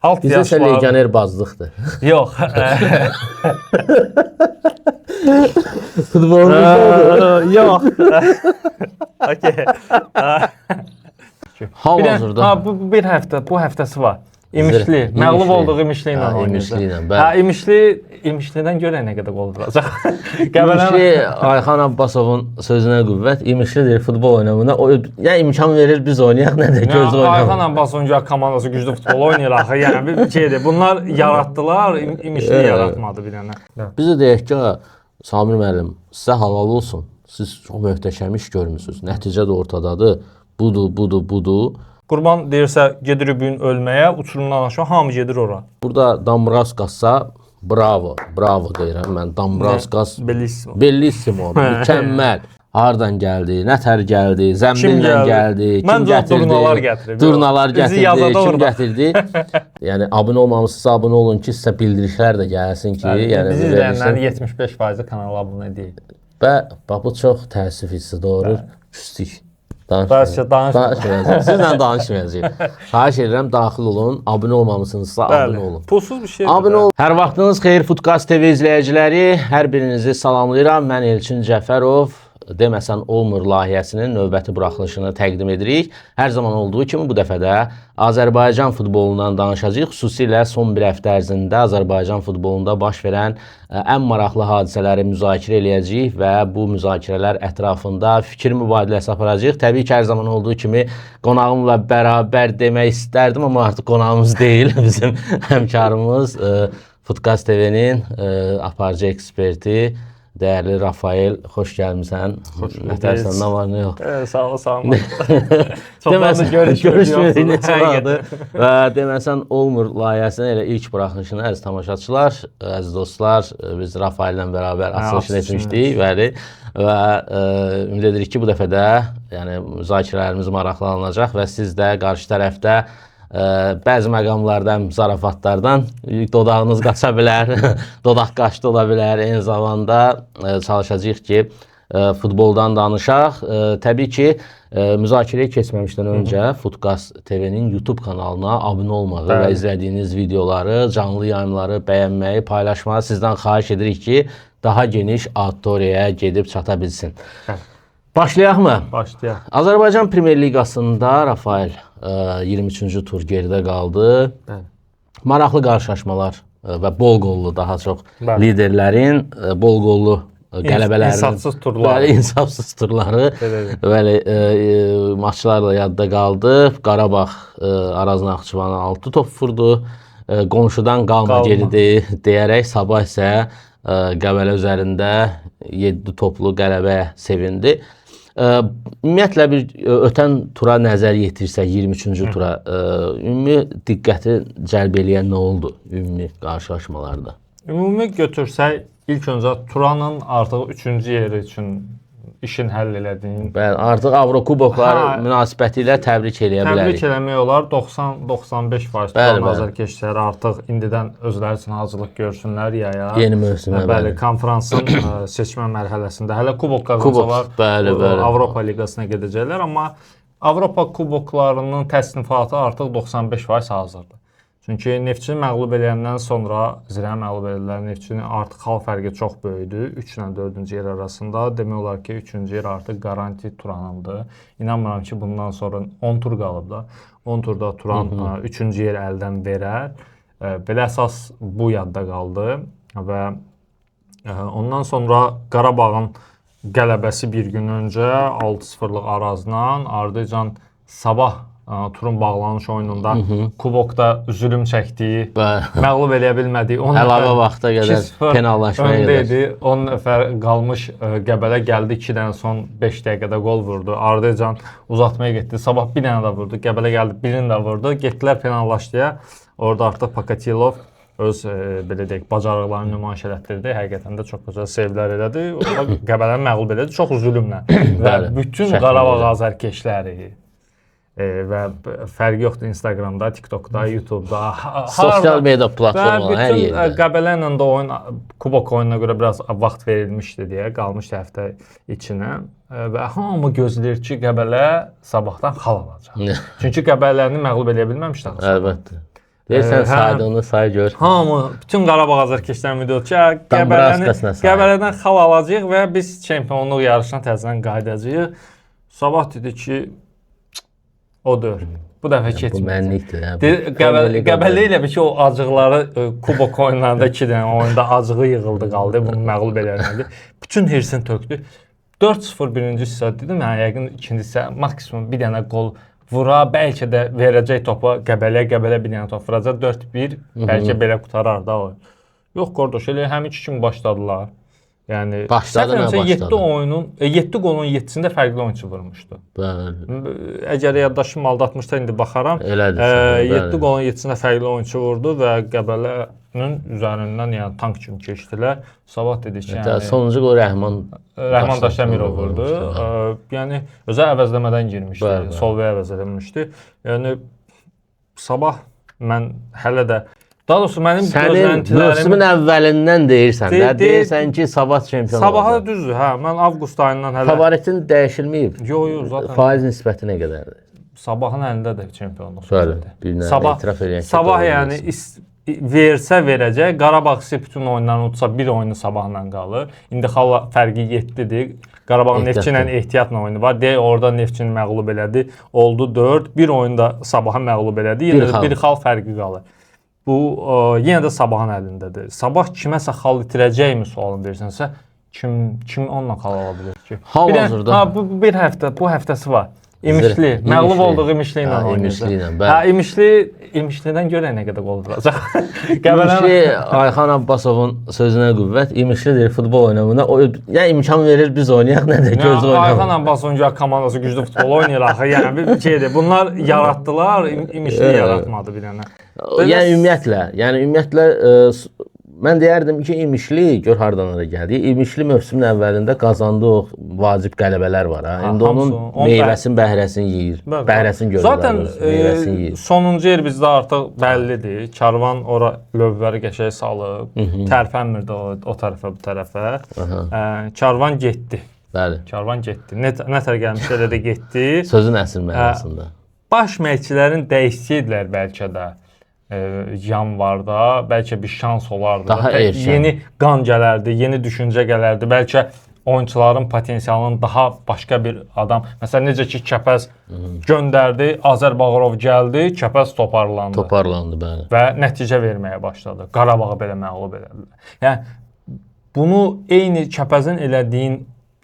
Alt Bizdə isə yaşlı. Legioner bazlıqdır. Yox. Futbolumuzda Yox. Okey. Hal-hazırda. Ha, bu bir həftə, bu həftəsi var. İmişli, İmişli. məğlub olduğu İmişli ilə Ha, oynayacaq. İmişli ilə, bəli. Ha, İmişli, İmişlidən görək nə qədər qol vuracaq. Qəbələnin İmişli Ayxan Abbasovun sözünə qüvvət. İmişlidir futbol oynamında. O nə imkan verir biz oynayaq, nə də gözlə Ayxan oynayaq. Abbasovun güya komandası güclü futbol oynayır axı. Yəni bir şeydir. Bunlar yaratdılar, İmişli Evet. yaratmadı bir dənə. Biz də deyək ki, Samir müəllim, sizə halal olsun. Siz çox möhtəşəm iş görmüsünüz. Nəticə də ortadadır. Budur, budur, budur. Qurban deyirsə gedirik bu gün ölməyə, uçurumdan aşağı hamı gedir ora. Burada Dambraskassa bravo, bravo deyirəm mən. Dambraskas Bellissimo. Bellissimo, mükəmməl. Hardan gəldi, nə tər gəldi, zəmbillə gəldi? gəldi, kim Məncə o gətirdi? durnalar gətirib. Durnalar Bizi gətirdi, yazada kim orada. gətirdi? Yəni abunə olmamısınızsa abunə olun ki, sizə bildirişlər də gəlsin ki, yəni Bizi verilsin. izləyənlərin 75%-i kanala abunə deyil. Və bax bu çox təəssüf hissi doğurur. Küstük. Danış, danış. Danışmayacağıq. Sizlə danışmayacağıq. Xahiş edirəm daxil olun. Abunə olmamısınızsa abunə olun. Pulsuz bir şeydir. Abunə olun. Hər vaxtınız xeyir Footcast TV izləyiciləri. Hər birinizi salamlayıram. Mən Elçin Cəfərov. Deməsən olmur layihəsinin növbəti buraxılışını təqdim edirik. Hər zaman olduğu kimi bu dəfə də Azərbaycan futbolundan danışacağıq. Xüsusilə son bir həftə ərzində Azərbaycan futbolunda baş verən ən maraqlı hadisələri müzakirə eləyəcəyik və bu müzakirələr ətrafında fikir mübadiləsi aparacağıq. Təbii ki, hər zaman olduğu kimi qonağımla bərabər demək istərdim, amma artıq qonağımız deyil, bizim həmkarımız Footcast TV-nin aparıcı eksperti dəyərli Rafael, xoş gəlmisən. Xoş bulduk. Nətərsən, nə var, nə yox. Sağ ol, salamat. Çoxdandır Görüşmürük neçə Həqiqətən. vaxtdır. Və deməsən olmur layihəsinin elə ilk buraxılışını əziz tamaşaçılar, əziz dostlar, biz Rafaellə bərabər açılışını açılışını etmişdik, bəli. Və ümid edirik ki, bu dəfə də yəni müzakirələrimiz maraqlanılacaq və siz də qarşı tərəfdə bəzi məqamlardan, zarafatlardan dodağınız qaça bilər, dodaq qaçdı ola bilər. Eyni zamanda çalışacağıq ki, futboldan danışaq. Təbii ki, müzakirəyə keçməmişdən öncə Footcast TV-nin YouTube kanalına abunə olmağı və Bəli. izlədiyiniz videoları, canlı yayımları bəyənməyi, paylaşmağı sizdən xahiş edirik ki, daha geniş auditoriyaya gedib çata bilsin. Bəli. Başlayaqmı? Başlayaq. Azərbaycan Premyer Liqasında Rafael 23-cü tur geridə qaldı. Bəli. Maraqlı qarşılaşmalar və bol qollu daha çox Bəli. liderlərin bol qollu qələbələrinin insafsız turları. Bəli, insafsız turları. Belədir. Bəli, maçlarla yadda qaldı. Qarabağ Araz Naxçıvana 6 top vurdu. Qonşudan qalma, Qalma. geridə deyərək Sabah isə Qəbələ üzərində 7 toplu qələbəyə sevindi. Ümumiyyətlə bir ötən tura nəzər yetirsək 23-cü tura, ümumi diqqəti cəlb eləyən nə oldu ümumi qarşılaşmalarda? Ümumi götürsək, ilk öncə Turanın artıq 3-cü yeri üçün işin həll elədiyini Bəli, artıq Avrokuboklar Ha. münasibəti ilə təbrik eləyə təbrik bilərik. eləmək olar. 90-95% Bəli, Turan bəli. azarkeşləri artıq indidən özləri üçün hazırlıq görsünlər yaya. Yeni mövsümə, Bəli, bəli. konfransın seçmə mərhələsində hələ kubok qazansalar Kubok, bəli, bəli. Avropa Liqasına gedəcəklər, amma Avropa kuboklarının təsnifatı artıq 95% hazırdır. Çünki Neftçini məğlub eləyəndən sonra Zirəni məğlub elədilər. Neftçinin artıq xal fərqi çox böyüdü. 3 ilə 4-cü yer arasında demək olar ki, 3-cü yer artıq qaranti Turanındır. İnanmıram ki, bundan sonra 10 tur qalıb da. 10 turda Turan 3-cü yer əldən verər. Belə əsas bu yadda qaldı və ondan sonra Qarabağın qələbəsi bir gün öncə 6-0-lıq Arazla, ardıcan Sabah turun bağlanış oyununda kubokda zülüm çəkdiyi, Bəli. məğlub eləyə bilmədiyi 10 Əlavə nəfər vaxta qədər, 2-0 penallaşmaya öndə qədər. idi. 10 nəfər qalmış Qəbələ gəldi 2 dənə son 5 dəqiqədə qol vurdu. Ardıcan uzatmaya getdi. Sabah bir dənə də vurdu. Qəbələ gəldi, birini də vurdu. Getdilər penallaşdıya. Orada artıq Pakatilov öz belə deyək, bacarıqlarını nümayiş elətdirdi. Həqiqətən də çox gözəl sevlər elədi. Orada Qəbələni məğlub elədi çox zülmlə. Və Bəli, bütün çətin Qarabağ idi. azərkeşləri və fərqi yoxdur Instagramda, TikTokda, YouTube'da, Sosial media və platformaları hər bütün yerdə. Qəbələ ilə də oyun kubok oyununa görə biraz vaxt verilmişdi deyə qalmışdı həftə içinə və hamı gözləyir ki, Qəbələ sabahdan xal alacaq. Çünki Qəbələni məğlub eləyə bilməmişdi axı. Əlbəttə. Deyirsən saydığını say gör. Hamı, bütün Qarabağ azarkeşləri ümid edir ki, Qəbələdən xal alacağıq və biz çempionluq yarışına təzədən qayıdacağıq. Sabah dedi ki, odur. Bu dəfə keçməyəcək. Bu mənlikdir. Qəbələ elə bir ki, o acıqları kubok oyunlarında 2 dənə oyunda acığı yığıldı qaldı. Bunu məğlub eləmədi. Bütün hirsini tökdü. 4-0 birinci hissə dedim, yəni yəqin ikinci hissə maksimum bir dənə qol vura, bəlkə də verəcək topa Qəbələ bir dənə top vuracaq 4-1, bəlkə belə qutarar da o. Yox qardaş, elə həminki kimi başladılar. Yəni başladı, 7 oyunun 7 qolun 7-sində fərqli oyunçu vurmuşdu. Bəli. Əgər yaddaşım aldatmışsa indi baxaram. 7 qolun 7-sində fərqli oyunçu vurdu və Qəbələnin üzərindən yəni tank kimi keçdilər. Sabah dedi ki, yəni sonuncu qol Rəhman Daşdəmirov vurdu. Yəni özə əvəzləmədən girmişdi. Sol bek əvəzləmişdi. Yəni sabah mən hələ də daha doğrusu mənim gözləntilərim mövsümün əvvəlindən deyirsən də, deyirsən ki, Sabah çempion olacaq. Sabaha düzdür, hə. Mən avqust ayından hələ favoritin dəyişilməyib. Yox, yox, zaten faiz nisbəti nə qədərdir? Sabahın əlindədir çempionluq. Bəli, Sabah etiraf eləyək. Sabah yəni versə verəcək. Qarabağ bütün oyunlarını utsa bir oyunu Sabahla qalır. İndi xal fərqi 7-dir. Qarabağın Neftçi ilə ehtiyatla oyunu var. Deyək orada Neftçini məğlub elədi. Oldu 4. Bir oyunda Sabahı məğlub elədi. Yenə də bir xal fərqi qalır. Bu yenə də Sabahın əlindədir. Sabah kiməsə xal itirəcəkmi sualını versənsə, kim onunla xal ala bilər ki? Hal-hazırda. Ha, bu bir həftə, bu həftəsi var. İmişli, məğlub olduğu İmişli ilə oynayacaq. İmişli ilə, bəli. Ha, İmişlidən görək nə qədər qol vuracaq. İmişli Ayxan Abbasovun sözünə qüvvət. İmişli deyir futbol oynamına. O ya imkan verir biz oynayaq, nə də gözlə oynayaq. Ayxan Abbasovun güya komandası güclü futbol oynayır axı. Yəni bir şeydir. Bunlar yaratdılar, İmişli yaratmadı bir dənə. Yəni ümumiyyətlə, mən deyərdim ki, İmişli gör hardan ora gəldi. İmişli mövsümün əvvəlində qazandığı o vacib qələbələr var ha. İndi onun meyvəsini, bəhrəsini yeyir. Bəhrəsini görür. Zaten sonuncu yer bizdə artıq bəllidir. Karvan ora lövbəri qəşəng salıb, tərpənmir də o tərəfə, bu tərəfə. Karvan getdi. Bəli. Karvan getdi. Nə tər gəlmiş elə də getdi. Sözün əsl mənasında. Baş məşqçilərin dəyişsəydilər bəlkə də. Yanvarda bəlkə bir şans olardı. Daha erkən. Yeni qan gələrdi, yeni düşüncə gələrdi. Bəlkə oyunçuların potensialının daha başqa bir adam. Məsələn, necə ki Kəpəz göndərdi, Azər Bağırov gəldi, Kəpəz toparlandı. Toparlandı, bəli. Və nəticə verməyə başladı. Qarabağı belə məğlub elədilər. Yəni bunu eyni Kəpəzin elədiyin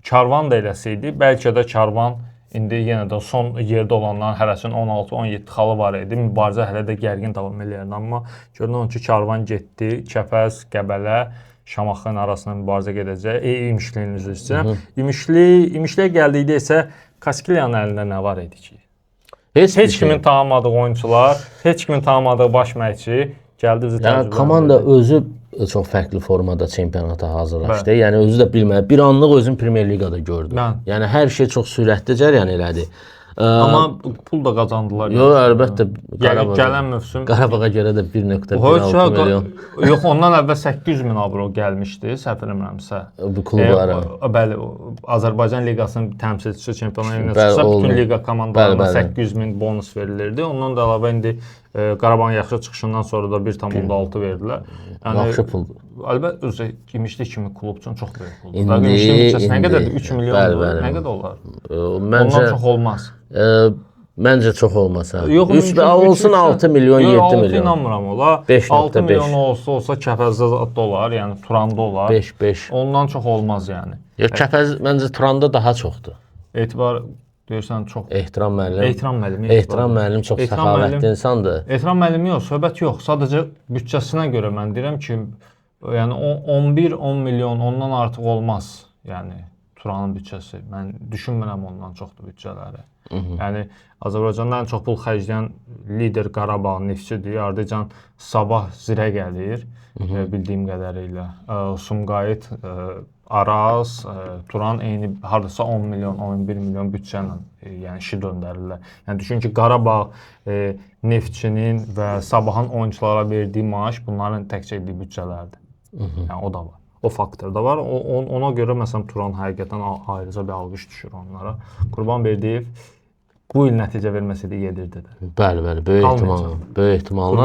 Karvan da eləsəydi, bəlkə də Karvan İndi yenə də son yerdə olanların hərəsinin 16-17 xalı var idi. Mübarizə hələ də gərgin davam eləyirdi. Amma görünür ki, Karvan getdi. Kəpəz, Qəbələ, Şamaxının arasında mübarizə gedəcək. İmişlinin üzr istəyirəm. İmişliyə gəldikdə isə Kaskilyanın əlində nə var idi ki? Heç kimin tanımadığı oyunçular, heç kimin tanımadığı baş məşqçi gəldi bizi təəccübləndirdi. Yəni komanda özü çox fərqli formada çempionata hazırlaşdı. Bəli. Yəni özü də bilmədi. Bir anlıq özünü Premyer Liqada gördü. Bəli. Yəni hər şey çox sürətli cəryan elədi. Amma pul da qazandılar. Yox, əlbəttə. Yəni gələn mövsüm Qarabağa görə də 1.16 milyon. Yox, ondan əvvəl 800 min avro gəlmişdi, səhv eləmirəmsə. Bu klublara. Bəli, Azərbaycan liqasının təmsilçisi çempionlar liqasına çıxsa, bütün liqa komandalarına 800 min bonus verilirdi. Ondan da əlavə indi Qarabağın yaxşı çıxışından sonra da 1.6 verdilər. Yəni yaxşı puldur. Əlbəttə, özü İmişli kimi klub üçün çox böyük puldur. İmişli büdcəsi nə qədərdir? 3 milyon, nə qədər olar? Məncə ondan çox olmaz. Məncə çox olmaz ha. Yox, 3 olsun 6 milyon, 7 milyon. İnanmıram ola. 6 milyon olsa Kəpəzdə zad olar, yəni Turanda olar. 5-5. Ondan çox olmaz yəni. Yox, Kəpəz məncə Turanda daha çoxdur. Etibar deyirsən çox. Ehtiram müəllim. Ehtiram müəllim. Ehtiram müəllim çox səxavətli insandır. Ehtiram müəllimi yox, söhbət yox. Sadəcə büdcəsinə görə mən deyirəm ki, yəni 11-10 milyon ondan artıq olmaz. Yəni Turanın büdcəsi. Mən düşünmürəm ondan çoxdur büdcələri. Yəni Azərbaycanda ən çox pul xərcləyən lider Qarabağ Neftçidir. Ardıcan Sabah zirə gəlir bildiyim qədərilə. Sumqayıt, Araz, Turan eyni hardasa 10 milyon, 11 milyon büdcə ilə yəni işi döndərirlər. Yəni düşün ki, Qarabağ Neftçinin və Sabahın oyunçulara verdiyi maaş bunların təkcə etdiyi büdcələrdir. Yəni o da var. O faktor da var. Ona görə məsələn Turan həqiqətən ayrıca bir alqış düşür onlara. Qurban Berdiyev Bu il nəticə verməsəydi gedirdi də. Bəli, bəli, böyük ehtimalla, böyük ehtimalla,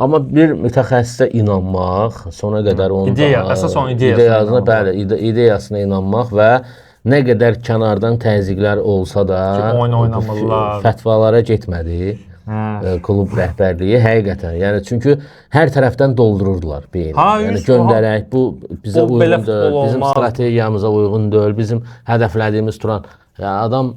amma bir mütəxəssisə inanmaq, sona qədər onun ideya, əsas onun ideyasına, bəli, ideyasına inanmaq və nə qədər kənardan təzyiqlər olsa da ki, oyun oynamırlar, fətvalara getmədi. Klub rəhbərliyi həqiqətən, yəni çünki hər tərəfdən doldururdular beyni. Yəni göndərək, bu bizə uyğun deyil, bizim strategiyamıza uyğun deyil, bizim hədəflədiyimiz Turan. Yəni adam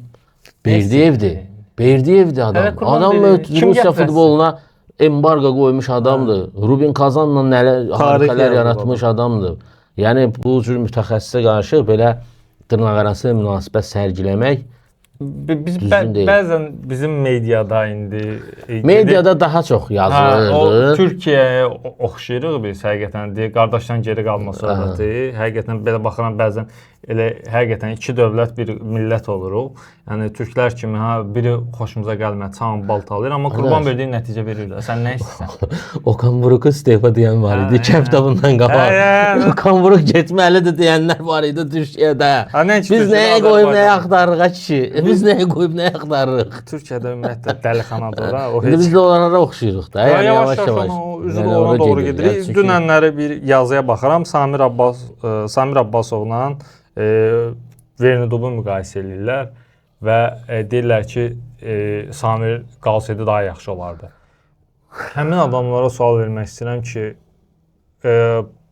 Berdiyevdir. Berdiyevdir adam. Adam Rusiya futboluna embargo qoymuş adamdır. Rubin Kazanla nələr harikalar yaratmış adamdır. Yəni bu cür mütəxəssisə qarşı belə dırnaqarası münasibət sərgiləmək biz bəzən bizim mediada indi mediada daha çox yazılırdı. O Türkiyəyə oxşayırıq biz həqiqətən. Deyir, qardaşdan geri qalma söhbəti. Həqiqətən belə baxıram bəzən elə həqiqətən iki dövlət bir millət oluruq. Yəni türklər kimi ha biri xoşumuza gəlmir, çan baltalayır, amma Qurban Berdiyev nəticə verir. Sən nə istəyirsən? Okan Buruku istefa deyən var idi. 2 həftə bundan qabaq. Okan Buruk getməlidir deyənlər var idi Türkiyədə. Biz nəyə qoyub nəyə axtarırıq ha kişi? Biz nəyə qoyub nəyə axtarırıq? Türkiyədə ümumiyyətlə dəlixanadır ha. İndi biz də onlara oxşayırıq da. Yəni yavaş-yavaş üzü ona doğru gedirik. Dünənləri bir yazıya baxıram. Samir Abbasovla Vernidubu müqayisə eləyirlər və deyirlər ki, Samir qalsaydı daha yaxşı olardı. Həmin adamlara sual vermək istəyirəm ki,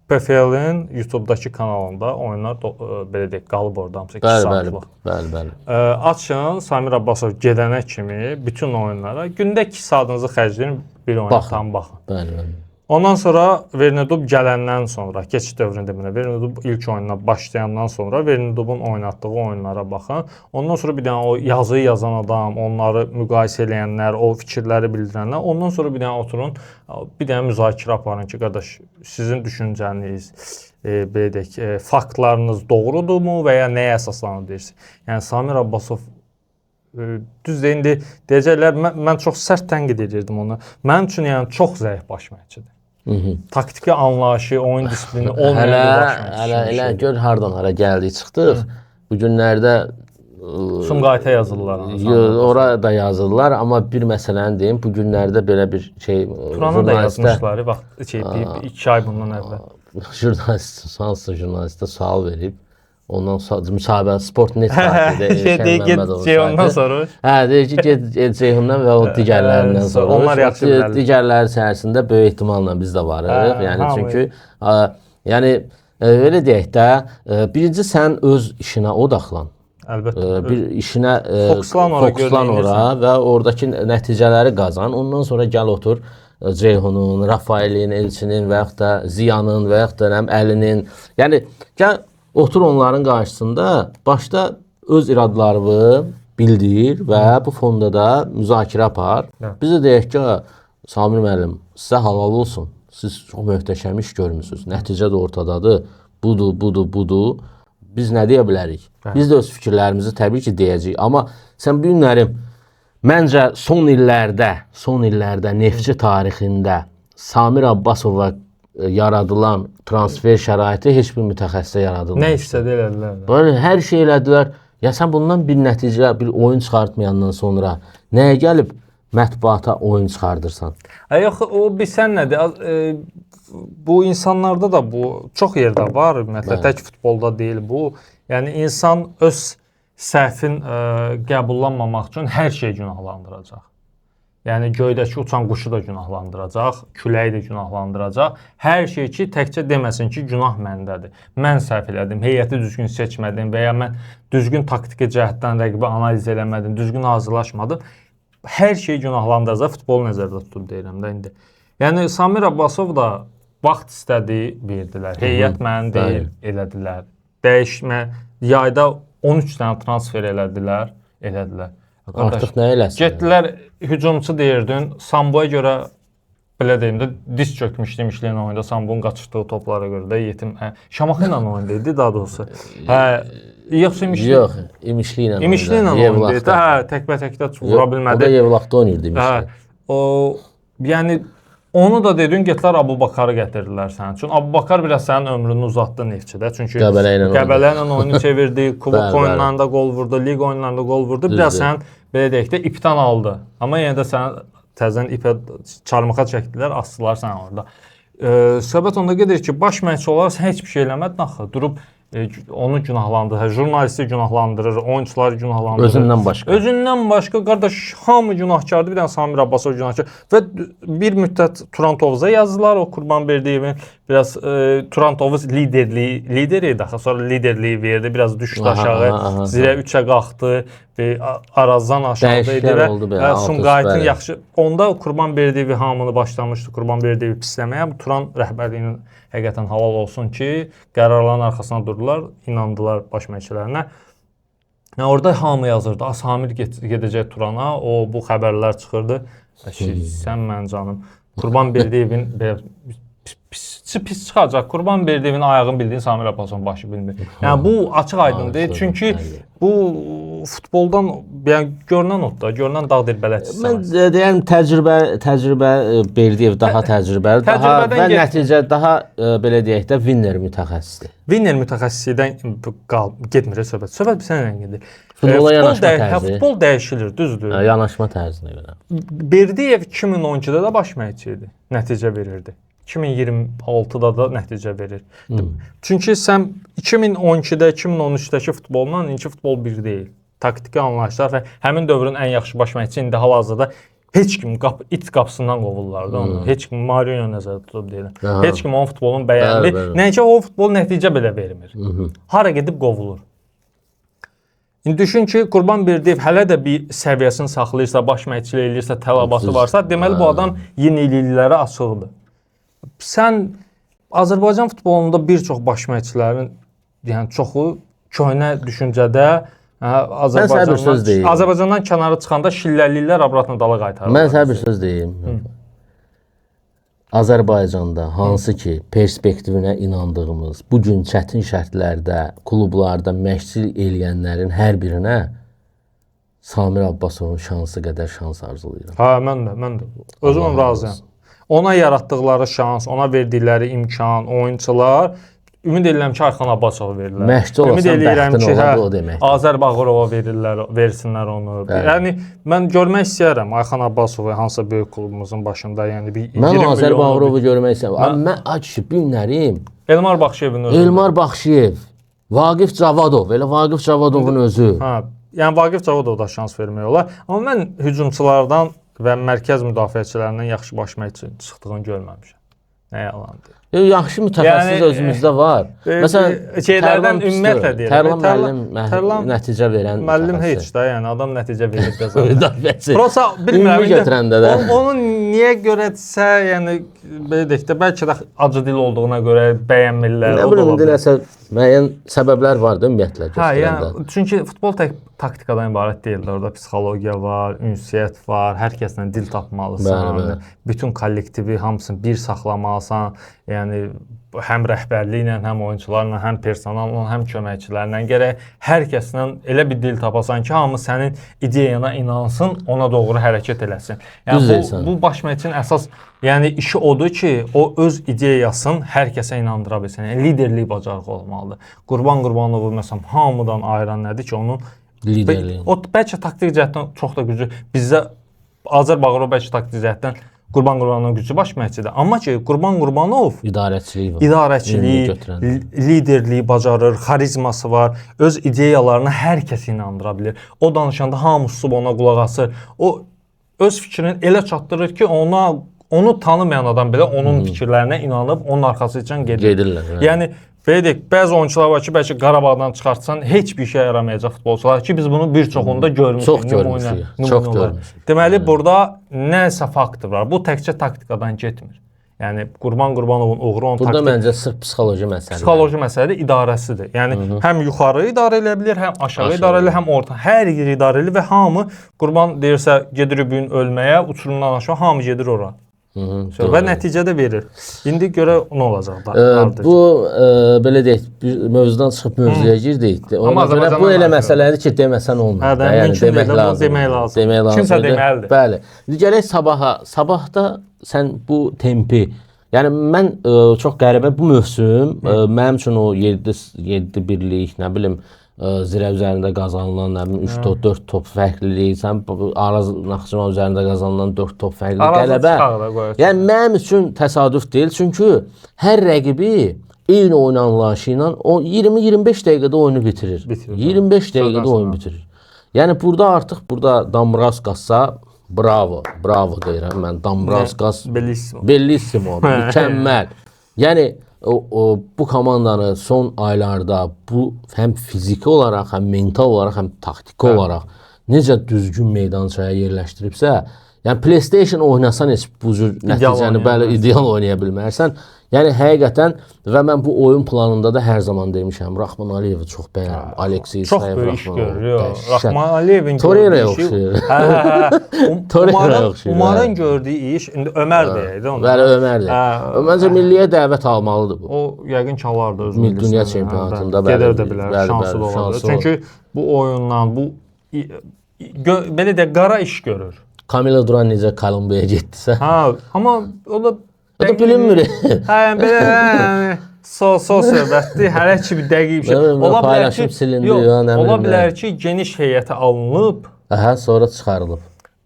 PFL-in YouTube-dakı kanalında oyunlar belə deyək, qalıb orada hamısı 2 saatlıq. Bəli, bəli. Açın, Samir Abbasov gedənə kimi bütün oyunlara gündə 2 saatınızı xərcləyin, bir oyuna tam baxın. Bəli, bəli. Ondan sonra Vernidub gələndən sonra, keçid dövründə belə, Vernidub ilk oyununa başlayandan sonra Vernidubun oynatdığı oyunlara baxın. Ondan sonra bir dənə o yazıyı yazan adam, onları müqayisə eləyənlər, o fikirləri bildirənlər, ondan sonra bir dənə oturun, bir dənə müzakirə aparın ki, qardaş, sizin düşüncəniz, belə deyək, faktlarınız doğrudurmu və ya nəyə əsaslanır deyirsiniz. Yəni Samir Abbasov düzdür, indi deyəcəklər, mən çox sərt tənqid edirdim onu. Mənim üçün yəni çox zəif baş məşqçidir. Taktiki anlayışı, oyun disiplini olmayan bir baş məşqçi. Hələ elə gör hardan hara gəldik, çıxdıq. Bu günlərdə Sumqayıta yazırlar. Ora da yazırlar, amma bir məsələni deyim, bu günlərdə belə bir şey Turana da yazmışlar, vaxt şey deyib 2 ay bundan əvvəl. Jurnalist, hansısa jurnalistə sual verib. Ondan sonra müsahibə Sportnet saytında Elşən Məmmədovun Ceyhundan soruş. Hə, deyir ki, get Ceyhundan və o digərlərindən soruş. Onlar yaxşı bilərlər. Digərləri içərisində böyük ehtimalla biz də varıq. Yəni çünki yəni belə deyək də, birinci sən öz işinə odaqlan. Əlbəttə. Bir işinə fokuslan ora və oradakı nəticələri qazan. Ondan sonra gəl otur Ceyhunun, Rafaelin, Elçinin və yaxud da Ziyanın və yaxud da Əlinin. Yəni gəl otur onların qarşısında, başda öz iradlarını bildir və bu fonda da müzakirə apar. Biz də deyək ki, Samir müəllim, sizə halal olsun. Siz çox möhtəşəm iş görmüsünüz. Nəticə də ortadadır. Budur, budur, budur. Biz nə deyə bilərik? Biz də öz fikirlərimizi təbii ki deyəcəyik. Amma sən bu günlərim, məncə son illərdə Neftçi tarixində Samir Abbasova yaradılan transfer şəraiti heç bir mütəxəssisə yaradılmamışdı. Nə istədi elədilər. Böyle hər şey elədilər. Ya sən bundan bir nəticə, bir oyun çıxartmayandan sonra nəyə gəlib mətbuata oyun çıxardırsan? Yox, o bir sən nədir? Bu insanlarda da bu çox yerdə var. Ümumiyyətlə tək futbolda deyil bu. Yəni insan öz səhvin qəbullanmamaq üçün hər şeyi günahlandıracaq. Yəni göydəki uçan quşu da günahlandıracaq, küləyi də günahlandıracaq. Hər şey ki, təkcə deməsin ki, günah məndədir. Mən səhv elədim, heyəti düzgün seçmədim və ya mən düzgün taktiki cəhətdən rəqibi analiz eləmədim, düzgün hazırlaşmadım. Hər şeyi günahlandıracaq, futbolu nəzərdə tutub deyirəm də indi. Yəni Samir Abbasov da vaxt istədi, verdilər. Heyət mənim deyil, elədilər. Dəyişmə, yayda 13 dənə transfer elədilər, elədilər. Qardaş, artıq nə eləsin? Getdilər, hücumçu deyirdin, Samboya görə, belə deyim də, diz çökmüşdü İmişli ilə oyunda, Sambonun qaçırdığı toplara görə də yetim. Şamaxı ilə oyunda idi daha doğrusu. Hə, yoxsa İmişli? Yox, İmişli ilə oyunda. İmişli ilə oyunda idi. Hə, təkbətəkdə vura bilmədi. O da Yevlaxda oynayırdı İmişli. Hə, o, yəni onu da dedin, getdilər Abubakarı gətirdilər sənin üçün. Abubakar biraz sənin ömrünü uzatdı Neftçidə. Çünki Qəbələ ilə oyunu çevirdi, kubok oyunlarında qol vurdu, liq oyunlarında qol vurdu. Biraz sənin belə deyək də ipdən aldı. Amma yenə də səni təzədən ipə çarmıxa çəkdilər, asdılar səni orada. Söhbət onda gedir ki, baş məşqçi olaraq sən heç bir şey eləmədin axı. Durub onu günahlandırır, jurnalisti günahlandırır, oyunçuları günahlandırır. Özündən başqa. Özündən başqa qardaş hamı günahkardır. Bir dənə Samir Abbasov günahkar. Və bir müddət Turan Tovuza yazdılar. O Qurban Berdiyevin biraz Turan Tovuz lider idi axı. Sonra liderliyi verdi, biraz düşdü aşağı. Zirə 3-ə qalxdı və Arazdan aşağıda idi və Sumqayıtın yaxşı. Onda Qurban Berdiyevi hamını başlamışdı Qurban Berdiyevi pisləməyə. Turan rəhbərliyinin həqiqətən halal olsun ki, qərarların arxasına durdular, inandılar baş məşqçilərinə. Yəni orada hamı yazırdı, Samir gedəcək Turana, o bu xəbərlər çıxırdı. Sən mən canım, Qurban Berdiyevin belə pis çıxacaq. Qurban Berdiyevin ayağını bildiyin Samir Abbasovun başı bilmir. Yəni bu açıq aydındır. Çünki bu futboldan yəni görünən otda, görünən dağ deyil bələdçisi. Mən deyərəm təcrübə Berdiyev daha təcrübəli, daha və nəticə daha belə deyək də winner mütəxəssisdir. Winner mütəxəssislikdən getmir söhbət. Söhbət bir sənə gedir. Futbola yanaşma tərzi. Futbol dəyişilir, düzdür. Yanaşma tərzinə görə. Berdiyev 2012-də də baş məşqçi idi, nəticə verirdi. 2026-da da nəticə verir. Çünki sən 2012-də, 2013-dəki futbolla indiki futbol bir deyil. Taktiki anlayışlar və həmin dövrün ən yaxşı baş məşqçisi indi hal-hazırda heç kim it qapısından qovurlar da onu. Heç kim Mourinho nəzərdə tutub deyirəm. Heç kim onun futbolunu bəyənmir. Nəinki o futbol nəticə belə vermir. Hara gedib qovulur. İndi düşün ki, Qurban Berdiyev hələ də bir səviyyəsini saxlayırsa, baş məşqçilik eləyirsə, tələbatı varsa, deməli bu adam yeniliklərə açıqdır. Sən Azərbaycan futbolunda bir çox baş məşqçilərin, yəni çoxu köhnə düşüncədə Azərbaycandan kənara çıxanda şilləliyirlər, abratla dala qaytarırlar. Mən sənə bir söz deyim. Azərbaycanda hansı ki perspektivinə inandığımız, bu gün çətin şərtlərdə, klublarda məşqçilik eləyənlərin hər birinə Samir Abbasovun şansı qədər şans arzulayıram. Hə, mən də. Özüm razıyam. Ona yaratdıqları şans, ona verdikləri imkan, oyunçular, ümid edirəm ki, Ayxan Abbasova verirlər. Məşqçi olasan bəxtin olar, o deməkdir. Azər Bağırova verirlər, versinlər onu. Bəli. Yəni mən görmək istəyirəm Ayxan Abbasovu hansısa böyük klubumuzun başında, yəni bir 20 Mən Azər Bağırovu görmək istəyirəm. Mən ay kişi, günlərim Elmar Baxşıyevin özü. Elmar Baxşıyev, Vaqif Cavadov, elə Vaqif Cavadovun özü. Hə, yəni Vaqif Cavadova da şans vermək olar. Amma mən hücumçulardan və mərkəz müdafiəçilərindən yaxşı baş məşqçi çıxdığını görməmişəm. Nə yalandır. Yaxşı mütəxəssis yəni, özümüzdə var. Məsələn, şeylərdən ümumiyyətlə deyirəm. Tərlan müəllim nəticə verən müəllim heç də, yəni adam nəticə verir də zaten. Müdafiəçi. Prosta bilmirəm. Götürəndə də. Onun niyə görəsə, yəni belə deyək də, bəlkə də acı dil olduğuna görə bəyənmirlər. Nə bilim, indi nəsə müəyyən səbəblər var da ümumiyyətlə göstərəndə. Hə, yəni çünki futbol tək taktikadan ibarət deyil. Orada psixologiya var, ünsiyyət var, hər kəslə dil tapmalısan, bəli, bəli. Bütün kollektivi hamısını bir saxlamalısan. Yəni həm rəhbərliklə, həm oyunçularla, həm personalla, həm köməkçilərlə gərək hər kəslə elə bir dil tapasan ki, hamı sənin ideyana inansın, ona doğru hərəkət eləsin. Yəni bu baş məşqçinin əsas yəni işi odur ki, o öz ideyasını hər kəsə inandıra bilsin. Yəni liderlik bacarığı olmalıdır. Qurban Qurbanovu məsələn hamıdan ayıran nədir ki, onun liderliyi. O bəlkə taktik cəhətdən çox da güclü. Bizdə Azər Bağırov bəlkə taktik cəhətdən Qurban Qurbanovun güclü baş məşqçidir. Amma ki Qurban Qurbanov idarəçiliyi var. İdarəçiliyi, liderliyi bacarır, xarizması var, öz ideyalarını hər kəsə inandıra bilir. O danışanda hamı susub ona qulaq asır. O öz fikrini elə çatdırır ki, onu tanımayan adam belə onun fikirlərinə inanıb onun arxası üçün gedir. Gedirlər. Hə. Yəni belə deyək, bəzi oyunçular var ki, bəlkə Qarabağdan çıxartsan heç bir işə yaramayacaq futbolçular ki, biz bunu bir çoxunda görmüşük. Çox görmüşük. Çox görmüşük. Deməli, burada nəsə faktor var. Bu təkcə taktikadan getmir. Yəni Qurban Qurbanovun uğuru onun burada məncə sırf psixoloji məsələdir. Psixoloji məsələdir, idarəsidir. Yəni həm yuxarı idarə eləyə bilir, həm aşağı idarə eləyə, həm orta, hər yeri idarə eləyir və hamı Qurban deyirsə gedirik bu gün ölməyə, uçurumdan aşağı hamı gedir ora. Və nəticə də verir. İndi görə nə olacaq da? Bu belə deyək, mövzudan çıxıb mövzuya girdik. Ona görə bu elə məsələdir ki, deməsən olmur. Hə, yəni demək lazım. Demək lazım. Demək lazım. Kimsə deməlidir. Bəli. İndi gələk sabaha. Sabahda sən bu tempi, Yəni mən çox qəribə bu mövsüm mənim üçün o 7 birlik, nə bilim, Zirə üzərində qazanılan, nə bilim 3 top, 4 top fərqlilik, sən Araz Naxçıvan üzərində qazanılan 4 top fərqli qələbə. Yəni mənim üçün təsadüf deyil, çünki hər rəqibi eyni oyun anlayışı ilə o 20-25 dəqiqədə oyunu bitirir. 25 dəqiqədə oyunu bitirir. Yəni burada artıq burada Dambraskassa bravo, bravo deyirəm mən. Dambrauskas bellissimo. Bellissimo, mükəmməl. Yəni o bu komandanı son aylarda bu həm fiziki olaraq, həm mental olaraq, həm taktiki olaraq necə düzgün meydançaya yerləşdiribsə, yəni PlayStation oynasan heç bu cür nəticəni bəli ideal oynaya bilmərsən. Yəni həqiqətən və mən bu oyun planında da hər zaman demişəm, Rahman Aliyevi çox bəyənirəm. Aleksey Çox İsayev, böyük iş Rahman görür. Dəhşət. Rahman Aliyevin Torreira'ya gördüyü işi- oxşayır. Hə. Torreira'ya oxşayır, Umarın hə. gördüyü iş indi Ömər deyəydi onu. Bəli, Ömərdir. Hə. Məncə milliyə dəvət almalıdır bu. O yəqin ki alardı öz Dünya millisinə. çempionatında, bəli. bəli, Gedə də bilər, bəli, şansı bəli, da ola bilər. şansı Çünki bu oyundan bu belə də qara iş görür. Camilo Duran necə Kolumbiyaya getdisə. Hə, amma o da O da bilinmir. Hə, yəni belə yəni, so söhbətdir. Hələ ki bir dəqiq bir şey. Nə bilim, Ola bilər paylaşım ki, silindi, yox, ya, nə ola bilim, bilər ki, geniş heyətə alınıb, Aha, sonra çıxarılıb.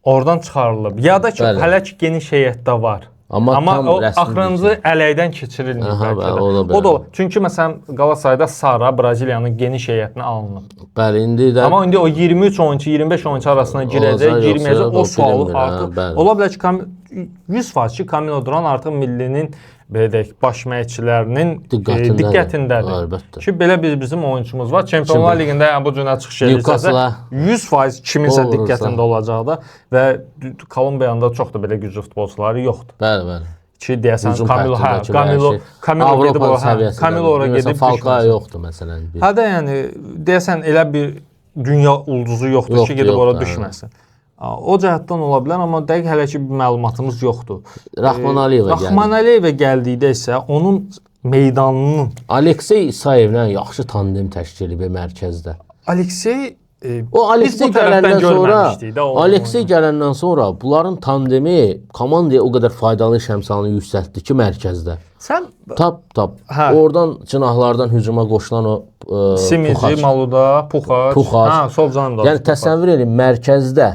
oradan çıxarılıb. Ya da ki, Bəli. hələ ki geniş heyətdə var. Amma Amma tam o rəsmi axırıncı ələkdən keçirilmir Aha, bəlkə də. bəli, o da O da bəli. ola. Çünki məsələn Qalatasarayda Sara Braziliyanın geniş heyətinə alınıb. Bəli, indi də Amma indi o 23 oyunçu, 25 oyunçu arasına girəcək, Olacaq, yoxsa girməyəcək o o sualı bilinmir, hə, artıq bəli. ola bilər ki, 100% ki, Camilo Duran artıq millinin belə deyək, baş məşqçilərinin Diqqətindədir. diqqətindədir. Əlbəttə. Ki belə bir bizim oyunçumuz var. Çempionlar Liqində yəni bu cür çıxış eləyirsə Newcastle-a 100% kiminsə gol vurursa. diqqətində olacaq da və Kolumbiyanın da çox da belə güclü futbolçuları yoxdur. Bəli, bəli. Ki deyəsən Hücum Camilo, hə, xəttindəki Camilo, hər şey. Camilo gedib Avropa ora, hə, səviyyəsində. Camilo ora Məsələn, gedib Falcao düşməsin. yoxdur məsələn. Bir. Hə də yəni deyəsən elə bir dünya ulduzu yoxdur ki, Yoxdur, gedib ora yoxdur, hə. düşməsin. O cəhətdən ola bilər, amma dəqiq hələ ki bir məlumatımız yoxdur. Rahman Aliyevə gəldi. Rahman Aliyevə gəldikdə isə onun meydanının Aleksey İsayevlə yaxşı tandem təşkil edib mərkəzdə. Aleksey O Aleksey biz bu tərəfdən gələndən sonra görməmişdik də onun Aleksey oyunu. gələndən sonra bunların tandemi komandaya o qədər faydalı iş əmsalını yüksəltdi ki mərkəzdə. Sən Tap tap. Hə. Oradan cinahlardan hücuma qoşulan o Simici, Puxac. Maluda, Puxac. Puxac. Hə, sol canımda. Yəni təsəvvür edin mərkəzdə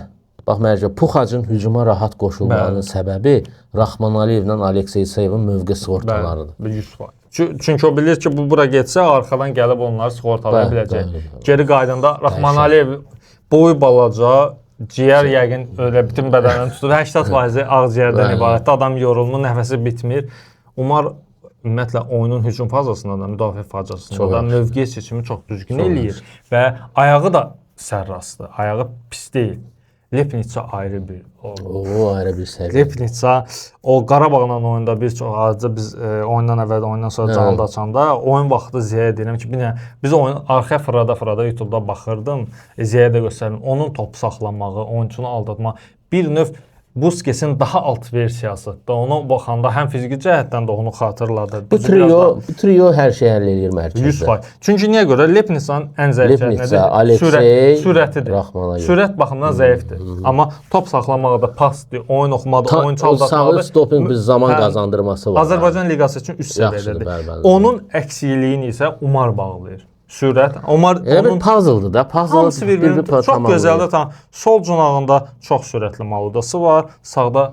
bax mərkəz Puxacın hücuma rahat qoşulmağının səbəbi Rahman Aliyevlə Aleksey İsayevin mövqe sığortalarıdır. 100%. Çünki o bilir ki, bu bura getsə arxadan gəlib onları sığortalaya Bəli, biləcək. bəli, bəli. Geri qayıdanda Rahman Aliyev boyu balaca, ciyər yəqin elə bütün bədənini tutub 80% ağciyərdən Bəli. ibarətdir. Adam yorulmur, nəfəsi bitmir. Umar ümumiyyətlə oyunun hücum fazasında da, müdafiə fazasında Çox da yaxşı. mövqe seçimi çox düzgün Çox eləyir və ayağı da sərrastdır. Ayağı pis deyil. Lepnitsa ayrı bir O ayrı bir səviyyə. Lepnitsa o Qarabağla oyunda bir çox azca biz oyundan əvvəl, oyundan sonra canlı da açanda oyun vaxtı Ziya deyirəm ki, bir dənə biz oyun arxaya fırlada-fırlada YouTube-da baxırdım. Ziyaya da göstərdim. Onun top saxlamağı, oyunçunu aldatmaq bir növ Busquets-in daha alt versiyası. Da ona baxanda həm fiziki cəhətdən də onu xatırladır. Bu Bizi biraz trio, daha- bu trio hər şeyi həll eləyir mərkəzdə. 100%. Çünki niyə görə Lepnitsanın ən zəif cəhəti Lepnitsa, nədir? Aleksey, Sürətidir. Rahman Aliyev. Sürət baxımından zəifdir. Amma top saxlamaqda, pasdır, oyun oxumaqda, Ta, oyunçu o sağlı aldatmaqda stoping bir zaman Hə, qazandırması var. Azərbaycan liqası üçün üst Yaxşıdır, səviyyədədir. bəli, bəli. Onun əksikliyini isə Umar bağlayır. Sürət. Umar Elə bir onun puzzle'dır da. Puzzle hamısı birbirini çox tamamlayır. gözəldir. Tam sol cinahında çox sürətli Maludası var, sağda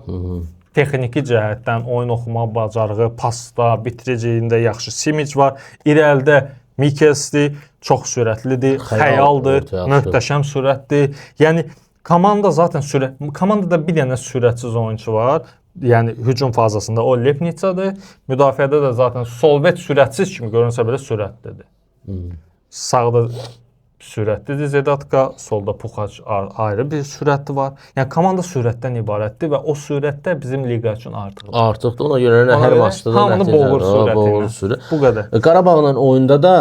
texniki cəhətdən oyun oxuma bacarığı, pasda, bitiriciliyində yaxşı Simic var. İrəlidə Mikelsdir, çox sürətlidir, Xəyal xəyaldır, ortaya atır. möhtəşəm sürətdir. Yəni komanda zaten sürət komandada bir dənə sürətsiz oyunçu var. Yəni hücum fazasında o Lepnitsadır. Müdafiədə də zaten Solvet sürətsiz kimi görünsə belə sürətlidir. Sağda sürətlidir Zedatka, solda Puxac ayrı bir sürəti var. Yəni komanda sürətdən ibarətdir və o sürətdə bizim liqa üçün artıqdır. Artıqdır. Ona görə nə Ona hər görə maçda da hamını nəticə boğur sürəti boğur ilə. sürət. Bu qədər. Qarabağla oyunda da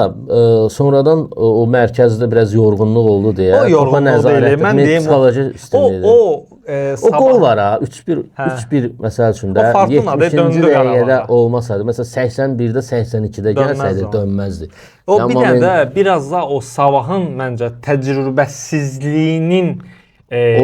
sonradan o mərkəzdə biraz yorğunluq oldu deyə. O yorğunluq topa deyil. nəzarət, Mən deyim psixoloji o üstünlüyü. o O qol var ha, 3-1 3-1 məsəl üçün də O Fortuna da 70-ci döndü dəqiqədə Qarabağa. olmasaydı, məsələn 81-də 82-də Dönməzdi gəlsəydi o. dönməzdi. O Yəni bir dənə moment- də biraz da o Sabahın məncə təcrübəsizliyinin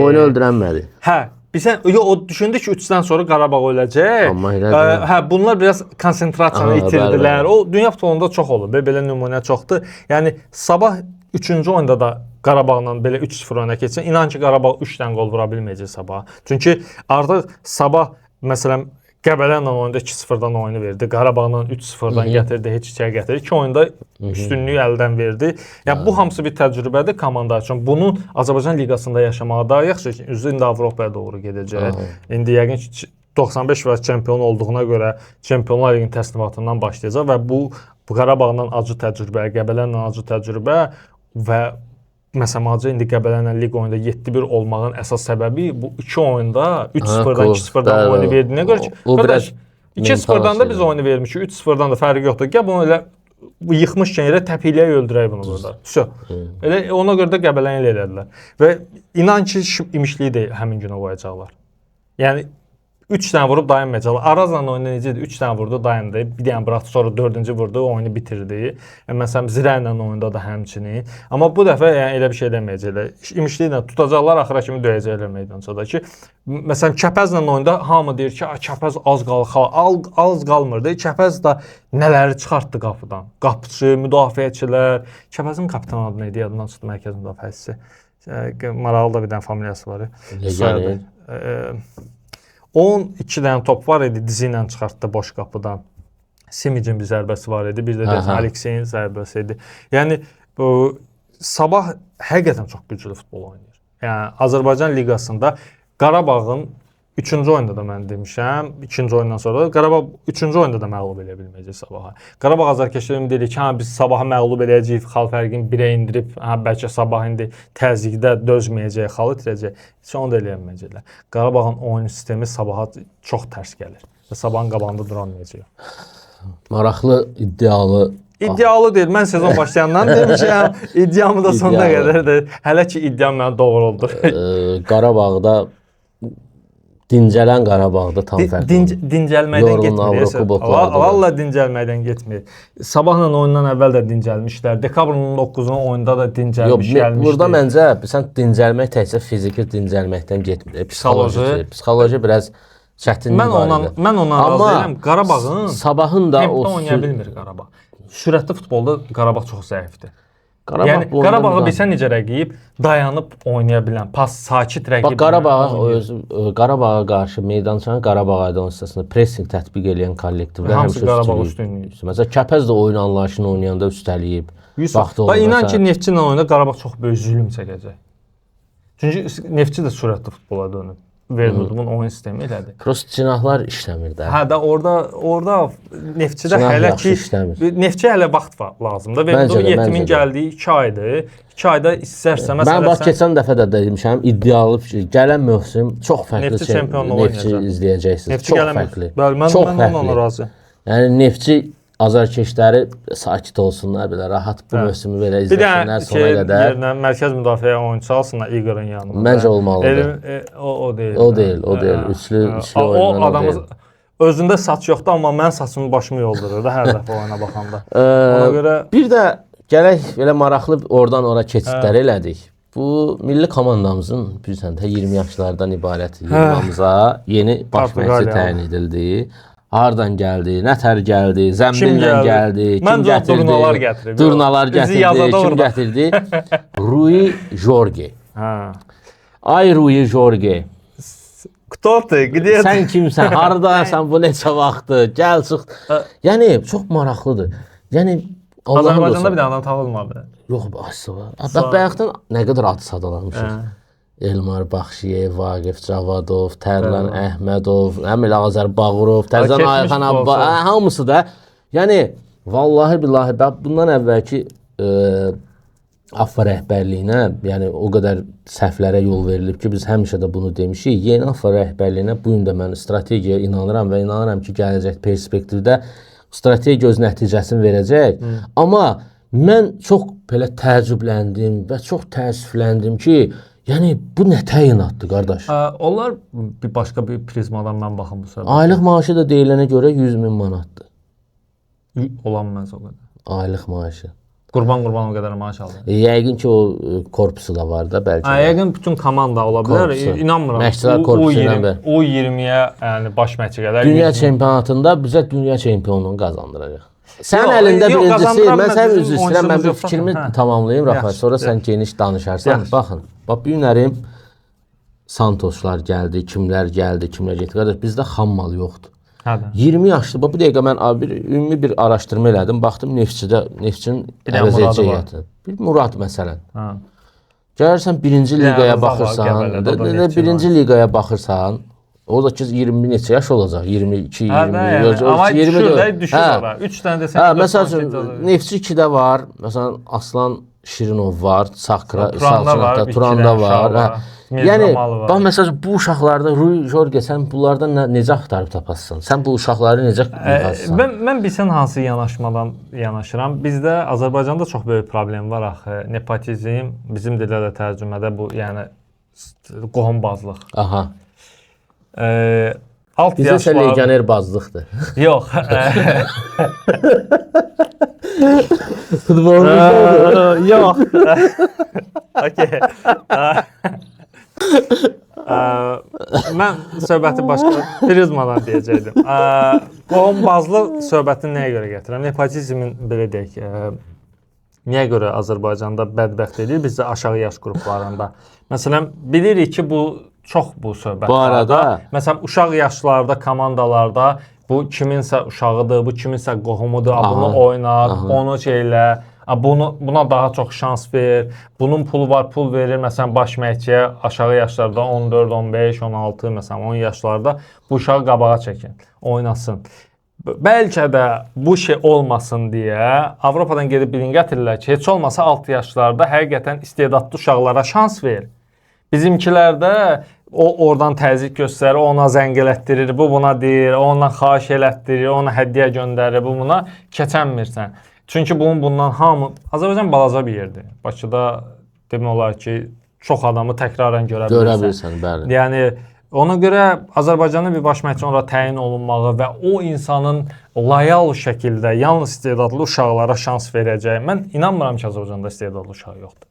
oyunu öldürənmədi. Hə, Bilsən, yox, o düşündü ki, 3-dən sonra Qarabağ öləcək. Amma elə hə, bunlar biraz konsentrasiyanı itirdilər. Bəli. O dünya futbolunda çox olub, belə nümunə çoxdur. Yəni sabah 3-cü oyunda da Qarabağla belə 3-0 önə keçsin. İnan ki, Qarabağ 3 dənə qol vura bilməyəcək sabah. Çünki artıq sabah məsələn Qəbələ ilə oyunda 2-0-dan oyunu verdi. Qarabağla 3-0-dan gətirdi, heç içəyə gətirdi. 2 oyunda üstünlüyü əldən verdi. Yəni bu hamısı bir təcrübədir komanda üçün. Bunu Azərbaycan liqasında yaşamağa daha yaxşı ki, üzü indi Avropaya doğru gedəcək. İndi yəqin ki 95% çempion olduğuna görə Çempionlar Liqinin təsnifatından başlayacaq və bu Qarabağla acı təcrübə, Qəbələ ilə acı təcrübə və məsələn Hacı indi Qəbələ ilə liq oyunda 7-1 olmağın əsas səbəbi bu iki oyunda 3-0-dan 2-0-dan oyunu verdiyinə görə ki, qardaş 2-0-dan da biz oyunu vermişik, 3-0-dan da fərqi yoxdur. Gəl bunu elə yıxmışkən elə təpikləyə öldürək bunu burada. Vəsə. Elə ona görə də Qəbələni elə elədilər. Və inan ki, İmişliyi də həmin günə qoyacaqlar. Yəni 3 dənə vurub dayanmayacaqlar. Arazla oyunda necə idi? 3 dənə vurdu, dayandı. Bir dənə buraxdı, sonra 4-cü vurdu, oyunu bitirdi. Məsələn, Zirə ilə oyunda da həmçinin. Amma bu dəfə yəni elə bir şey eləməyəcəklər. İmişli ilə tutacaqlar, axıra kimi döyəcəklər meydançada ki, məsələn, Kəpəzlə oyunda hamı deyir ki, Kəpəz az qalır, az qalmırdı. Kəpəz də nələri çıxartdı qapıdan. Qapıçı, müdafiəçilər. Kəpəzin kapitan adı nə idi? Yadımdan çıxdı, mərkəz müdafiəçisi. Maraqlı da bir dənə familiyası var. Soyadı. 12 dənə top var idi, dizi ilə çıxartdı boş qapıdan. Simicin bir zərbəsi var idi, bir də Alekseyin zərbəsi idi. Yəni bu sabah həqiqətən çox güclü futbol oynayır. Yəni Azərbaycan liqasında Qarabağın 3-cü oyunda da mən demişəm, 2-ci oyundan sonra da Qarabağ 3-cü oyunda da məğlub eləyə bilməyəcək sabaha. Qarabağ azarkeşləri ümid edir ki, hə biz sabaha məğlub eləyəcəyik, xal fərqini 1-ə indirib, hə bəlkə sabah indi təzyiqdə dözməyəcək, xalı itirəcək. Heç onu da eləyə bilməyəcəklər. Qarabağın oyun sistemi sabaha çox tərs gəlir və sabahın qabağında duramayacaq. Maraqlı, iddialı. İddialı deyil. Mən sezon başlayandan demişəm, iddiamı da sonuna qədər də. Hələ ki iddiam mənə doğru oldu. Qarabağda dincələn Qarabağda tam fərqli. Dincəlməkdən getmir. Valla dincəlməkdən getmir. Sabahla oyundan əvvəl də dincəlmişlər. Dekabrın 19-unun oyunda da dincəlmiş gəlmişdi. Burada məncə sən dincəlmək təkcə fiziki dincəlməkdən getmir. Psixoloji biraz çətinlik var. Mən ondan razı deyiləm. Qarabağın sabahın da o oynaya bilmir Qarabağ. Sürətli futbolda Qarabağ çox zəifdir. Yəni Qarabağı bilsən necə rəqib, dayanıb oynaya bilən, pas sakit rəqib. Bax Qarabağa özü Qarabağa qarşı meydançanın Qarabağ Aydın hissəsində pressing tətbiq eləyən kollektivlər həmişə Qarabağ üstünlüyü. Məsələn Kəpəz də oyun anlayışını oynayanda üstəliyib. Bax inan ki Neftçi ilə oyunda Qarabağ çox böyük zülm çəkəcək. Çünki Neftçi də sürətli futbola dönüb. Vernudumun oyun sistemi elədir. Prost cinahlar işləmir də. Hə də orada Neftçidə hələ ki Neftçi hələ vaxt var lazımdır. Vernudumun yetimin gəldiyi 2 aydır. 2 ayda istərsə məsələn mən bax keçən dəfə də demişəm, iddialı gələn mövsüm çox fərqli Neftçi çempionluğu Neftçi izləyəcəksiniz. Çox fərqli. Bəli, mən onunla razıyam. Yəni Neftçi azarkeşləri sakit olsunlar, belə rahat bu mövsümü belə izləsinlər sona qədər. Yerinə mərkəz müdafiə oyunçusu alsınlar İqorun yanına. Məncə olmalıdır. O deyil. O deyil, o deyil. Üçlü oyundan o adamı özündə saç yoxdur, amma mən saçımı başımı yoldurur da hər dəfə oyuna baxanda. Ona görə bir də gələk belə maraqlı oradan ora keçidlər elədik. Bu milli komandamızın bilirsən də 20 yaşlardan ibarət yığmamıza yeni baş məşqçi təyin edildi. Hardan gəldi, nə tər gəldi, zəmbillə gəldi, kim gətirdi? Durnalar gətirdi. Durnalar gətirdi, kim gətirdi? Rui Jorge. Ay Rui Jorge. Кто ты? Где ты? Sən kimsən? Hardasan? Bu neçə vaxtdır? Gəl çıx. Yəni çox maraqlıdır. Yəni Azərbaycanda bir dənə adam tapılmadı. Yox, asıva. Bax bayaqdan nə qədər ad sadalanmışıq. Elmar Baxşiyev, Vaqif Cavadov, Tərlan Əhmədov, həm elə Azər Bağırov, Tərzan Ayxan Abba, hamısı da. Yəni vallahi billahi bundan əvvəlki AFFA rəhbərliyinə, yəni o qədər səhvlərə yol verilib ki, biz həmişə də bunu demişik. Yeni AFFA rəhbərliyinə bu gün də mən strategiyaya inanıram və inanıram ki, gələcək perspektivdə strategiya öz nəticəsini verəcək. Amma mən çox belə təəccübləndim və çox təəssüfləndim ki, yəni bu nə təyinatdır qardaş? Onlar bir başqa bir prizmadan mən baxım bu səbəbə. Aylıq maaşı da deyilənə görə 100 min manatdır. Olanmaz o qədər. Aylıq maaşı. Qurban Qurbanov qədər maaş alır. Yəqin ki, o korpusu da var da bəlkə. Hə, yəqin bütün komanda ola bilər. Korpusu. İnanmıram. Məşqçilər korpusu ilə bə. U20-yə, yəni baş məşqçi qədər. Dünya çempionatında bizə dünya çempionluğunu qazandıracaq. Sənin Yox, əlində yox, birincisi, qazandıran mən sən bizim üzr istəyirəm, mən oyunçumuz bir yoxdur. fikrimi Hə. tamamlayım Rafa, Yaxşı, sonra sən geniş danışarsan. Yaxşı. Baxın, bax bu günlərim Santoslar gəldi, kimlər gəldi, kimlər getdi. Qardaş, bizdə xam mal yoxdur. Hə də. 20 yaşlı, bax bu dəqiqə mən bir ümumi bir araşdırma elədim. Baxdım Neftçidə, Neftçinin Bir dənə əvəz Muradı edici var. heyəti. Bir Murad məsələn. Hə. Gəlirsən birinci Bir dənə liqaya Rıza var, baxırsan, Qəbələdə, o da Neftçi birinci liqaya baxırsan, oradakı 20 neçə yaş olacaq? 22, Hə 20, də, yəni, amma düşür də, düşür Hə. ora. 3 dənə desən. Hə, dörd məsəl dənə üçün şey Neftçi 2-də var, məsələn Aslan Şirinov var, sağ sağ Turanda var, cinahda, bir iki Turanda dənə var. uşaq var, Hə. Mirza Yəni Malı var. bax məsəl üçün bu uşaqlarda Rui Jorge sən bunlardan necə axtarıb tapasan? Sən bu uşaqları necə yığarsan? Mən bilsən hansı yanaşmadan yanaşıram. Bizdə Azərbaycanda çox böyük problem var axı. Nepotizm, bizim dildə də tərcümədə bu, yəni qohumbazlıq. Aha. Alt Bizdə isə yaşlar legioner bazlıqdır. Yox. Futbolumuzda Yox. Okay. Mən söhbəti başqa prizmadan deyəcəkdim. Qohumbazlıq söhbətini nəyə görə gətirirəm? Nepotizmin belə deyək, niyə görə Azərbaycanda bədbəxt edir bizdə aşağı yaş qruplarında? Məsələn, bilirik ki, bu çox bu söhbət. Bu arada- məsələn, uşaq yaşlarda komandalarda bu kiminsə uşağıdır, bu kiminsə qohumudur, bunu Aha, oynat, onu şey elə, bunu buna daha çox şans ver. Bunun pulu var, pul verir. Məsələn, baş məşqçiyə aşağı yaşlarda 14, 15, 16, məsələn, 10 yaşlarda bu uşağı qabağa çəkin, oynasın. Bəlkə də bu şey olmasın deyə Avropadan gedib birini gətirirlər ki, heç olmasa alt yaşlarda həqiqətən istedadlı uşaqlara şans ver. Bizimkilərdə o oradan təzyiq göstərir, o ona zəng elətdirir, bu buna deyir, o ondan xahiş elətdirir, ona hədiyyə göndərir, bu buna keçənmirsən. Çünki bunun bundan hamı Azərbaycan balaca bir yerdir. Bakıda demək olar ki, çox adamı təkrarən görə bilirsən. Görə bilirsən, bəli. Yəni ona görə Azərbaycanda bir baş məşqçi ora təyin olunmağı və o insanın loyal şəkildə yalnız istedadlı uşaqlara şans verəcəyi. Mən inanmıram ki, Azərbaycanda istedadlı uşaq yoxdur.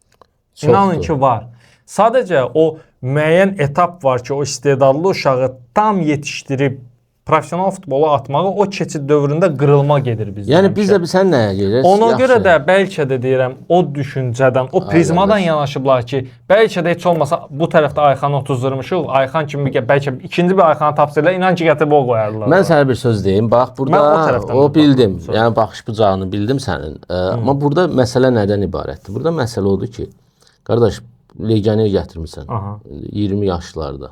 Çoxdur. İnanın ki, var. Sadəcə o müəyyən etap var ki, o istedadlı uşağı tam yetişdirib professional futbola atmağı o keçid dövründə qırılma gedir bizdə. Yəni həmişə. biz də sən nəyə gedirsən? Ona görə də bəlkə də deyirəm, o düşüncədən, o prizmadan yanaşıblar ki, bəlkə də heç olmasa bu tərəfdə Ayxanı otuzdurmuşuq. Ayxan kimi bəlkə ikinci bir Ayxanı tapsaydılar, inan ki, gətirib o qoyardılar. Mən sənə bir söz deyim. Bax burada Mən o tərəfdən o də bildim. baxıram. Yəni baxış bucağını bildim sənin. Amma burada məsələ nədən ibarətdir? Burada məsələ odur ki, qardaş, legioner gətirmisən. Aha. 20 yaşlarda.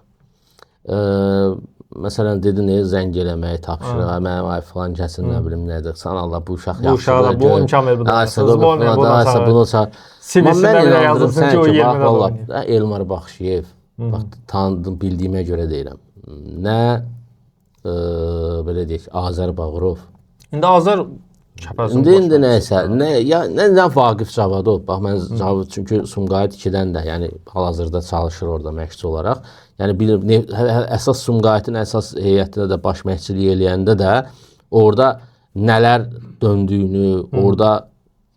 Məsələn dedin, zəng eləməyi tapşırıq, mənim ay falan kəsin, nə bilim nədir. Sən Allah bu uşaq Bu uşağa da bu imkan ver, bu da. Bu bunu çağır. CV-sində Amma mən belə inandırım yazılsın sən ki, o ki, bax 20-də də vallah, oynayır. Elmar Baxşiyev, bax tanıdım, bildiyimə görə deyirəm. Nə belə deyək, Azər Bağırov. İndi Azər Kəpəzin İndi nəysə, nə Vaqif Cavadov. Bax mən Cavad çünki Sumqayıt 2-dən də, yəni hal-hazırda çalışır orada məşqçi olaraq. Yəni bilir əsas Sumqayıtın əsas heyətində də baş məşqçilik eləyəndə də orada nələr döndüyünü, orada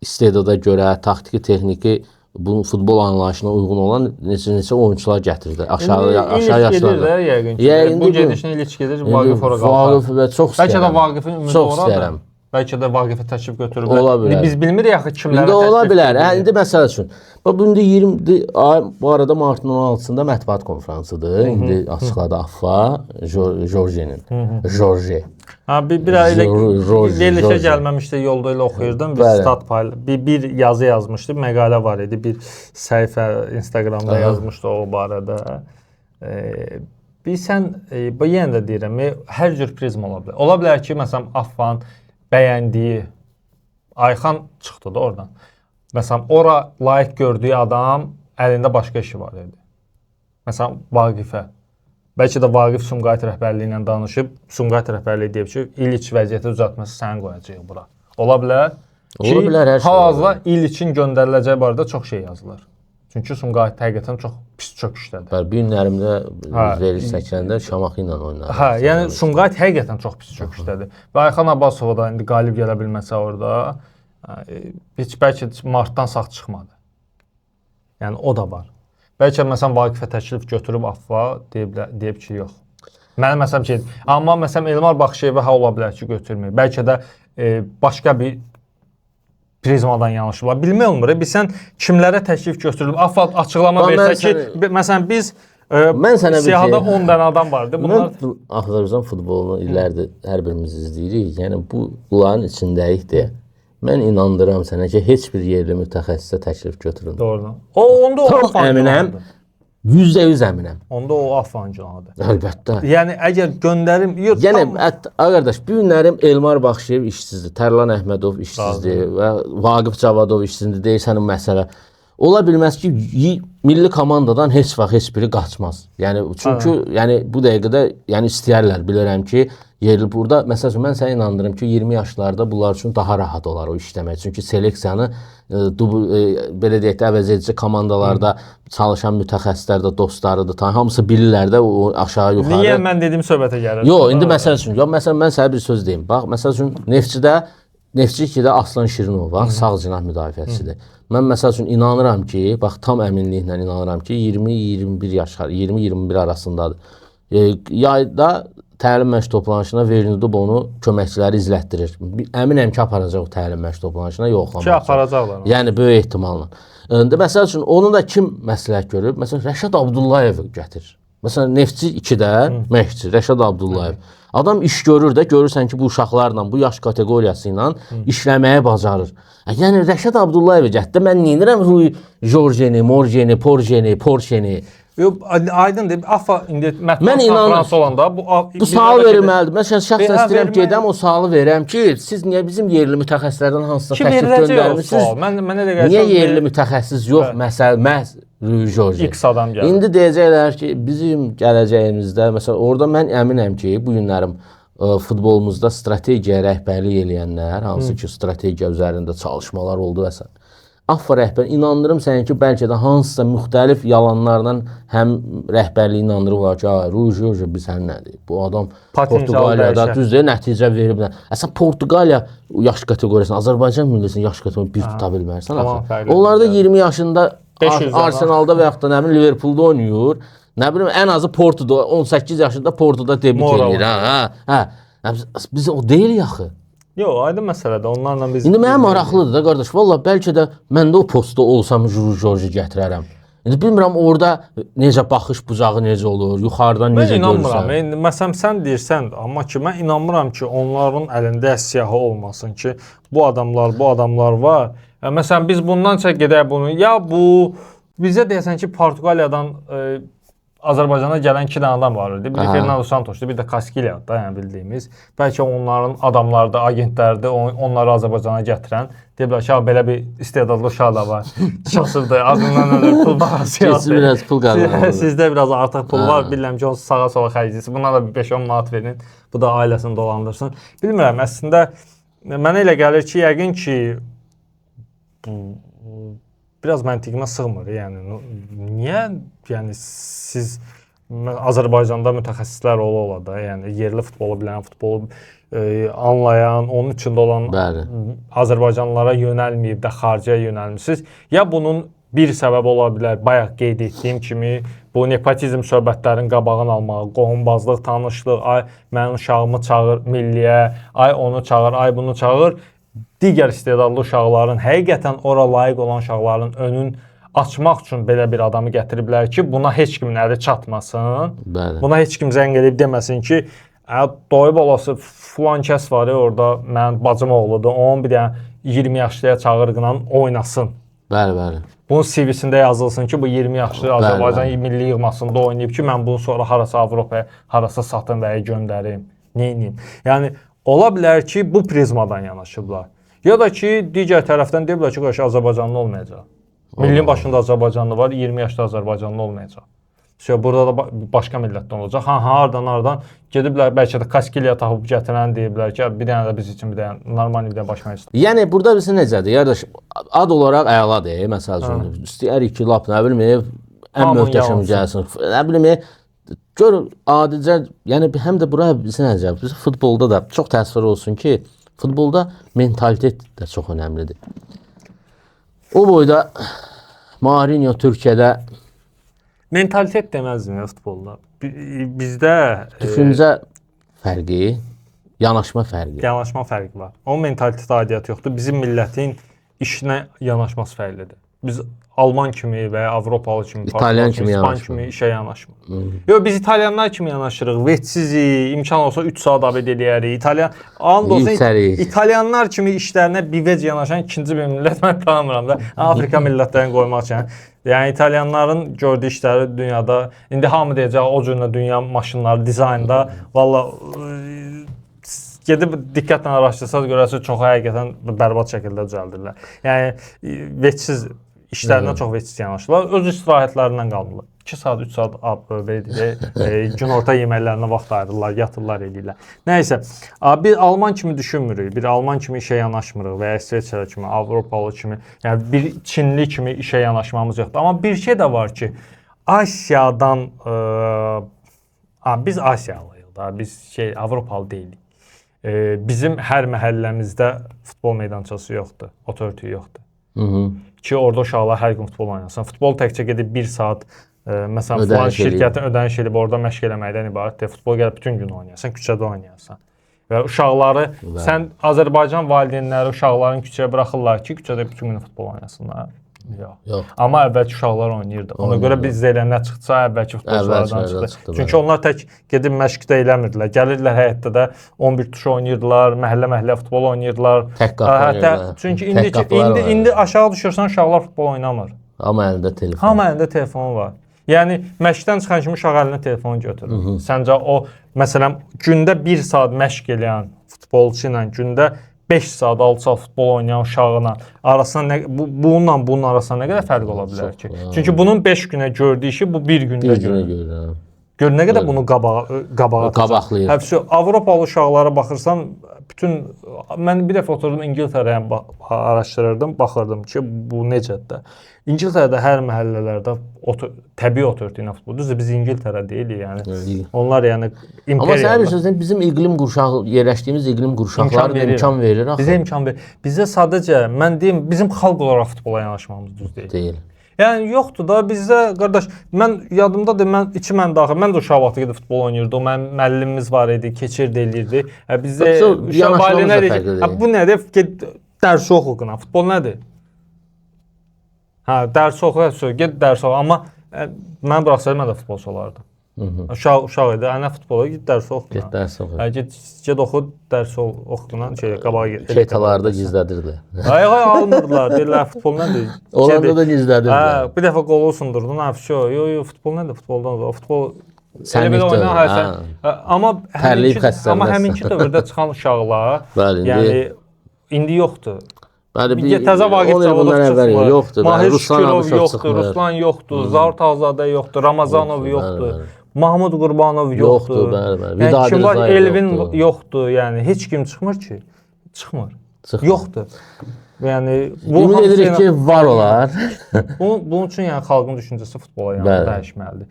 istedada görə, taktiki, texniki bu futbol anlayışına uyğun olan neçə oyunçular gətirdi. Aşağı yaşlarda. Gedir də yəqin ki. Yəni Bu gedişlə İliç gedir, Vaqif ora qalxar. Vaqif və çox istəyirəm. Bəlkə də Vaqifin ümidi Çox oradır. istəyirəm. Bəlkə də Vaqifə təklif götürüblər. Ola bilər. İndi biz bilmirik axı kimlərə İndi ola təklif bilər. Hə, gedir. indi məsəl üçün. Bax bu indi 20 ay bu arada martın 16-sında mətbuat konfransıdır. İndi açıqladı AFFA Jorge'nin. Jorge. Ha bir ay elə verilişə gəlməmişdi, yolda elə oxuyurdum. Bir stat payla bir yazı yazmışdı, məqalə var idi, bir səhifə Instagramda yazmışdı o barədə. Bilsən, bu yenə də deyirəm, hər cür prizma ola bilər. Ola bilər ki, məsələn, AFFA-nın bəyəndiyi Ayxan çıxdı da oradan. Məsələn, ora layiq gördüyü adam əlində başqa işi var idi. Məsələn, Vaqifə. Bəlkə də Vaqif Sumqayıt rəhbərliyi ilə danışıb, Sumqayıt rəhbərliyi deyib ki, İliç vəziyyəti düzəltməsə səni qoyacağıq bura. Ola bilər ki, Ola bilər, hər şey ola hal-hazırda İliçin göndəriləcəyi barədə çox şey yazılır. Çünki Sumqayıt həqiqətən çox pis çöküşdədir. Bəli, bu günlərimdə veriliş çəkəndə Şamaxı ilə oynardım. Hə, yəni Sumqayıt həqiqətən çox pis çöküşdədir. Və Ayxan Abbasova da indi qalib gələ bilməsə orada, Heç bəlkə martdan sağ çıxmadı. Yəni o da var. Bəlkə məsələn Vaqifə təklif götürüb AFFA deyib ki, yox. Mənim məsələn ki, amma məsələn Elmar Baxşıyevə hə ola bilər ki, götürmür. Bəlkə də başqa bir prizmadan yanaşıblar. Bilmək olmur. Bilsən kimlərə təklif götürülüb? AFFA açıqlama versə ki, məsələn biz mən sənə bir siyahıda 10 dənə adam vardı. Bunlar mən Azərbaycan futbolunu illərdir hər birimiz izləyirik. Yəni bu bunların içindəyik deyə. Mən inandıram sənə ki, heç bir yerli mütəxəssisə təklif götürülmür. Doğrudan. O onda o tam əminəm. %100 əminəm. Onda o AFFA-nın günahıdır. Əlbəttə. Yəni əgər göndərim, yox, yəni qardaş, bu günlərim Elmar Baxşıyev işsizdir, Tərlan Əhmədov işsizdir və Vaqif Cavadov işsizdir deyirsən məsələ. Ola bilməz ki, milli komandadan heç vaxt heç biri qaçmaz. Yəni çünki yəni bu dəqiqədə yəni istəyərlər, bilirəm ki, yerli burada məsəl üçün mən sənə inandırım ki, 20 yaşlarda bunlar üçün daha rahat olar o işləmək. Çünki seleksiyanı belə deyək də əvəz edici komandalarda çalışan mütəxəssislər də dostlarıdır. Hamısı bilirlər də o aşağı yuxarı. Niyə mən dediyim söhbətə gəlir? Yox, indi məsəl üçün, yox, məsələn mən sənə bir söz deyim. Bax, məsəl üçün Neftçidə Neftçi 2-də Aslan Şirinov var, sağ cinah müdafiəçidir. Mən məsəl üçün inanıram ki, bax tam əminliklə inanıram ki, 20-21 yaş, 20-21 arasındadır. Yayda təlim məşq toplanışına Vernudub onu köməkçiləri izlətdirir. Əminəm ki, aparacaq o təlim məşq toplanışına yoxlamaq. Ki, aparacaqlar. Yəni böyük ehtimalla. İndi məsəl üçün onu da kim məsləhət görüb? Məsələn Rəşad Abdullayev gətirir. Məsələn Neftçi 2-də məşqçi Rəşad Abdullayev. Adam iş görür də, görürsən ki, bu uşaqlarla, bu yaş kateqoriyası ilə işləməyə bacarır. Yəni Rəşad Abdullayev gətirdi. Mən neynirəm Rui Jorjeni, Morjeni, Porjeni, Porşeni. Yox, aydındır. AFFA indi mətbuat konfransı olanda bu sual verilməlidir. Mən şəxsən istəyirəm gedəm o sualı verəm ki, siz niyə bizim yerli mütəxəssislərdən hansısa təklif göndərmisiniz? Mən elə gəlir. Niyə yerli mütəxəssis yox, məsəl məhz Rui Jorge. X adam gəlir. İndi deyəcəklər ki, bizim gələcəyimizdə, məsələn, orada mən əminəm ki, bu günlərim futbolumuzda strategiya rəhbərlik eləyənlər, hansı ki, strategiya üzərində çalışmalar oldu və s. AFFA rəhbər, inandırım səni ki, bəlkə də hansısa müxtəlif yalanlarla həm rəhbərliyi inandırıblar ki, Rui Jorge biz həm nədir? Bu adam Portuqaliyada düzdür, nəticə verib. Əslində Portuqaliya yaş kateqoriyasını, Azərbaycan millisinin yaş kateqoriyasını bir tuta bilmərsən axı. Onlar da 20 yaşında Arsenalda və yaxud da nə bilim Liverpoolda oynayır. Nə bilim ən azı Portoda 18 yaşında Portoda debüt eləyir. Hə. Biz o deyil axı. Yox, aydın məsələdir. Onlarla biz İndi mənə maraqlıdır da qardaş. Vallah bəlkə də mən də o postda olsam Rui Jorge gətirərəm. İndi bilmirəm orada necə baxış bucağı necə olur, yuxarıdan necə görürsən. Mən inanmıram. İndi məsələn sən deyirsən, amma ki mən inanmıram ki, onların əlində siyahı olmasın ki, bu adamlar, bu adamlar var. Məsələn biz bundan çək gedək bunu. Ya bu bizə deyəsən ki, Portuqaliyadan Azərbaycana gələn 2 dənə adam var idi. Biri Fernando Santos'dur, bir də Kaskilya da, yəni bildiyimiz. Bəlkə onların adamları da, agentlərdir, onları Azərbaycana gətirən. Deyiblər ki, belə bir istedadlı uşaq da var. Şaşırdı, azından ölür, pul parası yoxdur. Biraz pul qazanır. Sizdə biraz artıq pul var, bilirəm ki, onu sağa sola xərcləyirsin. Buna da bir 5-10 manat verin, bu da ailəsini dolandırsın. Bilmirəm, əslində mənə elə gəlir ki, yəqin ki, biraz məntiqimə sığmır. Yəni niyə yəni siz Azərbaycanda mütəxəssislər ola-ola da, yəni yerli futbolu bilən, futbolu anlayan, onun içində olan bəli, Azərbaycanlılara yönəlməyib də xariciyə yönəlmisiniz. Ya bunun bir səbəbi ola bilər, bayaq qeyd etdiyim kimi bu nepotizm söhbətlərinin qabağını almağı, qohumbazlıq, tanışlıq, ay mənim uşağımı çağır milliyə, ay onu çağır, ay bunu çağır. Digər istedadlı uşaqların, həqiqətən ora layiq olan uşaqların önün açmaq üçün belə bir adamı gətiriblər ki, buna heç kimin əli çatmasın. Bəli. Buna heç kim zəng edib deməsin ki, doyub olası filan kəs var ya orada, mənim bacım oğludur, onun bir dənə 20 yaşlıya çağırqınan oynasın. Bəli, bəli. Bunun CV-sində yazılsın ki, bu 20 yaşlı Azərbaycan bəli, milli yığmasında oynayıb ki, mən bunu sonra harasa Avropaya, harasa satım və ya göndərim, neyniyim. Yəni, ola bilər ki, bu prizmadan yanaşıblar. Ya da ki, digər tərəfdən deyiblər ki, qarşı Azərbaycanlı olmayacaq. Millinin başında Azərbaycanlı var, 20 yaşda Azərbaycanlı olmayacaq. Burada da başqa millətdən olacaq. Ha, hardan gediblər, bəlkə də Kaskiliya tapıb gətirən deyiblər ki, bir dənə də biz üçün bir dənə normal bir dənə baş məşqçi. Yəni burada bilsin necədir? Qardaş, ad olaraq əladır, məsəl üçün. İstəyirik ki, lap nə bilim, ən möhtəşəm gəlsin. Nə bilim, gör adicə, yəni həm də bura bilsin necə, biz futbolda da çox təəssüf olsun ki, Futbolda mentalitet də çox önəmlidir. O boyda Mourinho Türkiyədə mentalitet deməzdim ya futbolda. Bizdə düşüncə fərqi, yanaşma fərqi. Yanaşma fərqi var. Onun mentalitet aidiyyatı yoxdur. Bizim millətin işinə yanaşması fərqlidir. Biz Alman kimi və ya Avropalı kimi, İtalyan kimi, İspan kimi işə yanaşmır. Yox, biz İtalyanlar kimi yanaşırıq. Vetsizik, imkan olsa 3 saat abed eləyərik. İtalyan and olsun İtalyanlar kimi işlərinə bivec yanaşan ikinci bir millət mən tanımıram da. Afrika millətlərini qoymaq üçün. Yəni İtalyanların gördüyü işləri dünyada indi hamı deyəcək o cürlə dünya maşınları dizaynda valla gedib diqqətlə araşdırsanız görərsiniz çox həqiqətən bərbad şəkildə düzəldirlər. Yəni vecsiz işlərinə çox vecsiz yanaşırlar. Öz istirahətlərindən qalmırlar. 2 saat, 3 saat günorta yeməklərinə vaxt ayırırlar, yatırlar, eləyirlər. Nəysə, bir Alman kimi düşünmürük, bir Alman kimi işə yanaşmırıq və ya İsveçrə kimi, Avropalı kimi, yəni bir Çinli kimi işə yanaşmamız yoxdur. Amma bir şey də var ki, Asiyadan biz Asiyalıyıq da, biz Avropalı deyilik. Bizim hər məhəlləmizdə futbol meydançası yoxdur, ot örtüyü yoxdur. Ki orada uşaqlar hər gün futbol oynasın. Futbol təkcə gedib 1 saat məsələn filan şirkətin ödəniş edib orada məşq eləməkdən ibarət deyil. Futbol gəlib bütün gün oynayasan, küçədə oynayasan. Və uşaqları sən Azərbaycan valideynləri uşaqların küçəyə buraxırlar ki, küçədə bütün gün futbol oynasınlar. Yox. Amma əvvəlki uşaqlar oynayırdı. Ona görə biz elə nə çıxsa əvvəlki futbolçulardan çıxdı. Çünki onlar tək gedib məşqdə eləmirdilər. Gəlirdilər həyətdə də 11 tuş oynayırdılar, məhəllə-məhəllə futbol oynayırdılar. Tək qapı oynayırdılar. Çünki indi aşağı düşürsən uşaqlar futbol oynamır. Amma əlində telefon. Amma əlində telefon var. Yəni məşqdən çıxan kimi uşaq əlinə telefon götürür. Səncə o məsələn gündə 1 saat məşq eləyən futbolçu ilə gündə 5 saat, 6 saat futbol oynayan uşağına arasında nə, bununla bunun arasında nə qədər fərq ola bilər ki? Çünki bunun 5 günə gördüyü işi bu 1 gündə görür. Gör nə qədər bunu qabağa qabaqlayır. Həbsi Avropalı uşaqlara baxırsan, bütün mən bir dəfə oturdum İngiltərəyə araşdırırdım, baxırdım ki, bu necədir də. İngiltərədə hər məhəllələrdə təbii ot örtüyü ilə futbol. Düzdür, biz İngiltərə deyilik, yəni. Onlar yəni imperiya. Amma sən bir sözlə bizim iqlim qurşağı, yerləşdiyimiz iqlim qurşaqları da imkan verir axı. Bizə imkan verir. Bizə sadəcə mən deyim, bizim xalq olaraq futbola yanaşmamız düz deyil. Deyil. Yəni yoxdur da bizdə qardaş, mən yadımdadır, mən içi mən daxil, mən də uşaq vaxtı gedib futbol oynayırdım. Mənim müəllimimiz var idi, keçirdi eləyirdi. Bizdə uşaq valideynlər deyir, bu nədir? Get dərsi oxu qına. Futbol nədir? Hə, dərsi oxu, get dərsi oxu. Amma mən buraxsaydım mən də futbolçu olardım. Uşaq idi. Ana futbola get dərsi oxu. Get dərsi oxu. Get oxu, dərsi oxuqla qabağa get. Keytalarda gizlədirdilər. Ay almırdılar. Deyirlər futbol nədir? Olanda da gizlədirdilər. Hə, bir dəfə qolu sundurdun. Hə, vəsə. Yo, yo, futbol nədir? Futboldan uzaq. Futbol elə belə oynar, hə, sən. Amma həminki dövrdə çıxan uşaqlar, yəni indi yoxdur. Bəli, bir təzə Vaqif Cavadov çıxmır, yoxdur, Mahir Şükürov yoxdur, Ruslan yoxdur, Zaur Tağzadə yoxdur, Ramazanov yoxdur, Mahmud Qurbanov yoxdur. Bəli, kim var? Elvin yoxdur, yəni heç kim çıxmır ki. Çıxmır. Yoxdur. Yəni bu ümid edirik ki, var olar. Bunun üçün yəni xalqın düşüncəsi futbola yəni dəyişməlidir.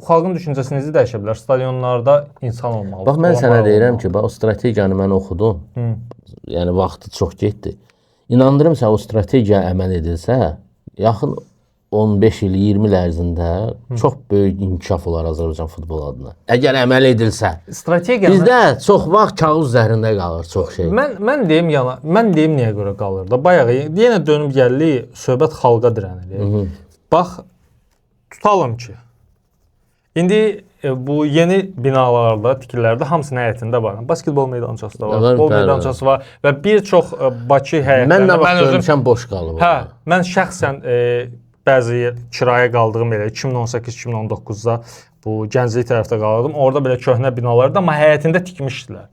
Xalqın düşüncəsi necə dəyişə bilər? Stadionlarda insan olmalıdır. Bax mən sənə deyirəm ki, bax o strategiyanı mən oxudum. Yəni vaxtı çox getdi. İnandırım sənə o strategiya əməl edilsə, yaxın 15 il, 20 il ərzində çox böyük inkişaf olar Azərbaycan futbol adına. Əgər əməl edilsə. Strategiya bizdə çox vaxt kağız üzərində qalır çox şey. Mən deyim yana, mən deyim niyə görə qalır da. Bayağı yenə dönüb gəldik, söhbət xalqa dirənilir. Bax tutalım ki, indi bu yeni binalarda, tikililərdə hamısının həyətində var. Basketbol meydançası da var, futbol meydançası var və bir çox Bakı həyətlərində mən nə vaxt görmüşəm boş qalıb. Hə, mən şəxsən bəzi yer kirayə qaldığım elə 2018-2019-da bu Gənclik tərəfdə qalırdım. Orada belə köhnə binalardı, amma həyətində tikmişdilər.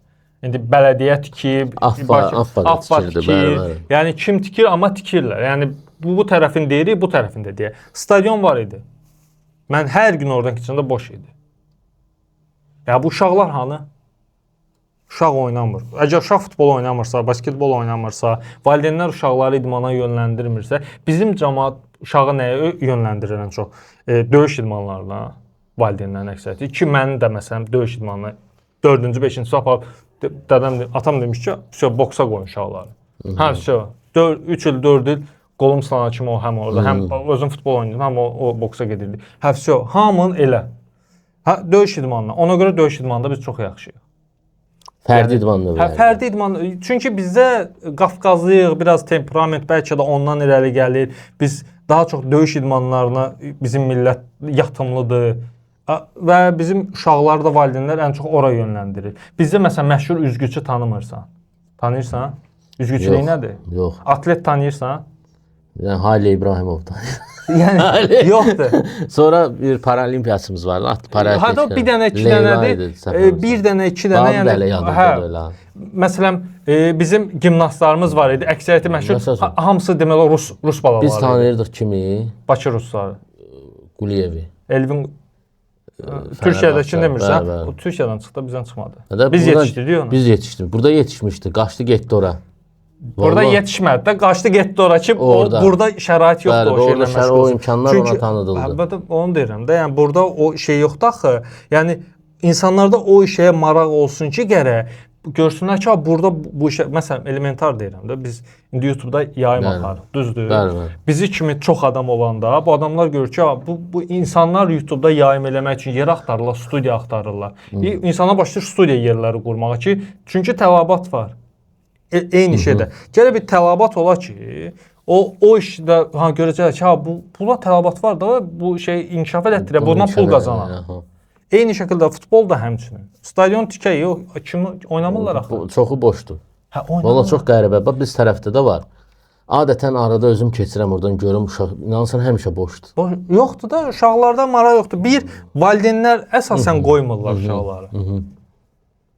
İndi bələdiyyə tikib, Affa tikir. Yəni kim tikir, amma tikirlər. Yəni bu tərəfin deyirik, bu tərəfin də deyək. Stadion var idi. Mən hər gün oradan keçəndə boş idi. Ya bu uşaqlar hanı? Uşaq oynamır. Əgər uşaq futbol oynamırsa, basketbol oynamırsa, valideynlər uşaqları idmana yönləndirmirsə, bizim cəmaət uşağı nəyə yönləndirir ən çox? Döyüş idmanlarına valideynlərin əksəriyyəti. Ki, mənim də məsələn döyüş idmanına 4-cü, 5-ci aparıb Dədəm, atam demiş ki, vəsə boksa qoyun uşaqları. Hə, vəsə 3 il, 4 il qolum sınana kimi o həm orada, həm özüm futbol oynayırdım, həm o boksa gedirdi. Hə, vəsə hamının elə. Hə, döyüş idmanına. Ona görə döyüş idmanında biz çox yaxşıyıq. Fərdi idman növləri. Hə, fərdi idman. Çünki bizdə Qafqazlıyıq, biraz temperament bəlkə də ondan irəli gəlir. Biz daha çox döyüş idmanlarına bizim millət yatımlıdır. Və bizim uşaqlar da valideynlər ən çox ora yönləndirir. Bizdə məsələn məşhur üzgüçü tanımırsan. Tanıyırsan? Üzgüçülük nədir? Yox. Atlet tanıyırsan? Yəni Haile İbrahimov tanıyıram. Yəni yoxdur. Sonra bir paralimpiyasımız vardı. At paralimpiyası. Hə, bir dənə, iki dənədir. Bir dənə, iki dənə, yəni hə. Məsələn, bizim gimnastlarımız var idi. Əksəriyyəti məşhur. Hamısı demək olar Rus balaları. Biz tanıyırdıq kimi? Bakı rusları. Quliyevi. Elvin Türkiyədəki demirsən? O Türkiyədən çıxdı, bizdən çıxmadı. Biz yetişdirdik onu. Biz yetişdirdik. Burada yetişmişdi. Qaçdı, getdi ora. Burada yetişmədi də, qaçdı getdi ora ki, o burada şərait yoxdur o şeylə məşğul olsun. O imkanlar ona tanıdıldı. Əlbəttə onu deyirəm də, yəni burada o şey yoxdur axı. Yəni insanlarda o işə maraq olsun ki, gərək görsünlər ki, burada bu işə, məsələn, elementar deyirəm də, biz indi YouTube-da yayım axarıq, düzdür? Bəli. Bizi kimi çox adam olanda bu adamlar görür ki, bu insanlar YouTube-da yayım eləmək üçün yer axtarırlar, studiya axtarırlar. İnsanlar başlayır studiya yerləri qurmağa ki, çünki tələbat var. Eyni şeydə. Gələ bir tələbat ola ki, o işdə ha görəcəklər ki, ha bu buna tələbat var da, bu şey inkişaf elətdirə, bundan pul qazanar. Eyni şəkildə futbol da həmçinin. Stadion tikəyi, kimi oynamırlar axı. Çoxu boşdur. Hə, oynamırlar. Valla çox qəribə. Bax biz tərəfdə də var. Adətən arada özüm keçirəm oradan görüm uşaq. İnanırsan həmişə boşdur. Boş, yoxdur da, uşaqlarda maraq yoxdur. Bir, valideynlər əsasən qoymurlar uşaqları.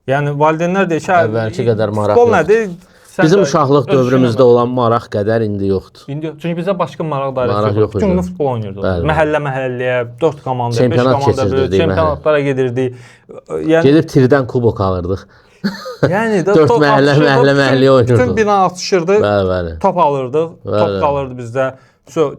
Yəni valideynlər deyir ki, əvvəlki qədər maraq futbol nədir? Bizim uşaqlıq dövrümüzdə olan maraq qədər indi yoxdur. İndi çünki bizə başqa maraq dairəsi yoxdur. Bütün gün futbol oynayırdıq. Məhəllə məhəlləyə, 4 komanda, 5 komanda, çempionatlara gedirdik. Yəni gedib tirdən kubok alırdıq. Yəni də 4 məhəllə məhəlləyə oynayırdıq. Bütün bina atışırdı. Bəli, bəli. Top alırdıq. Top qalırdı bizdə.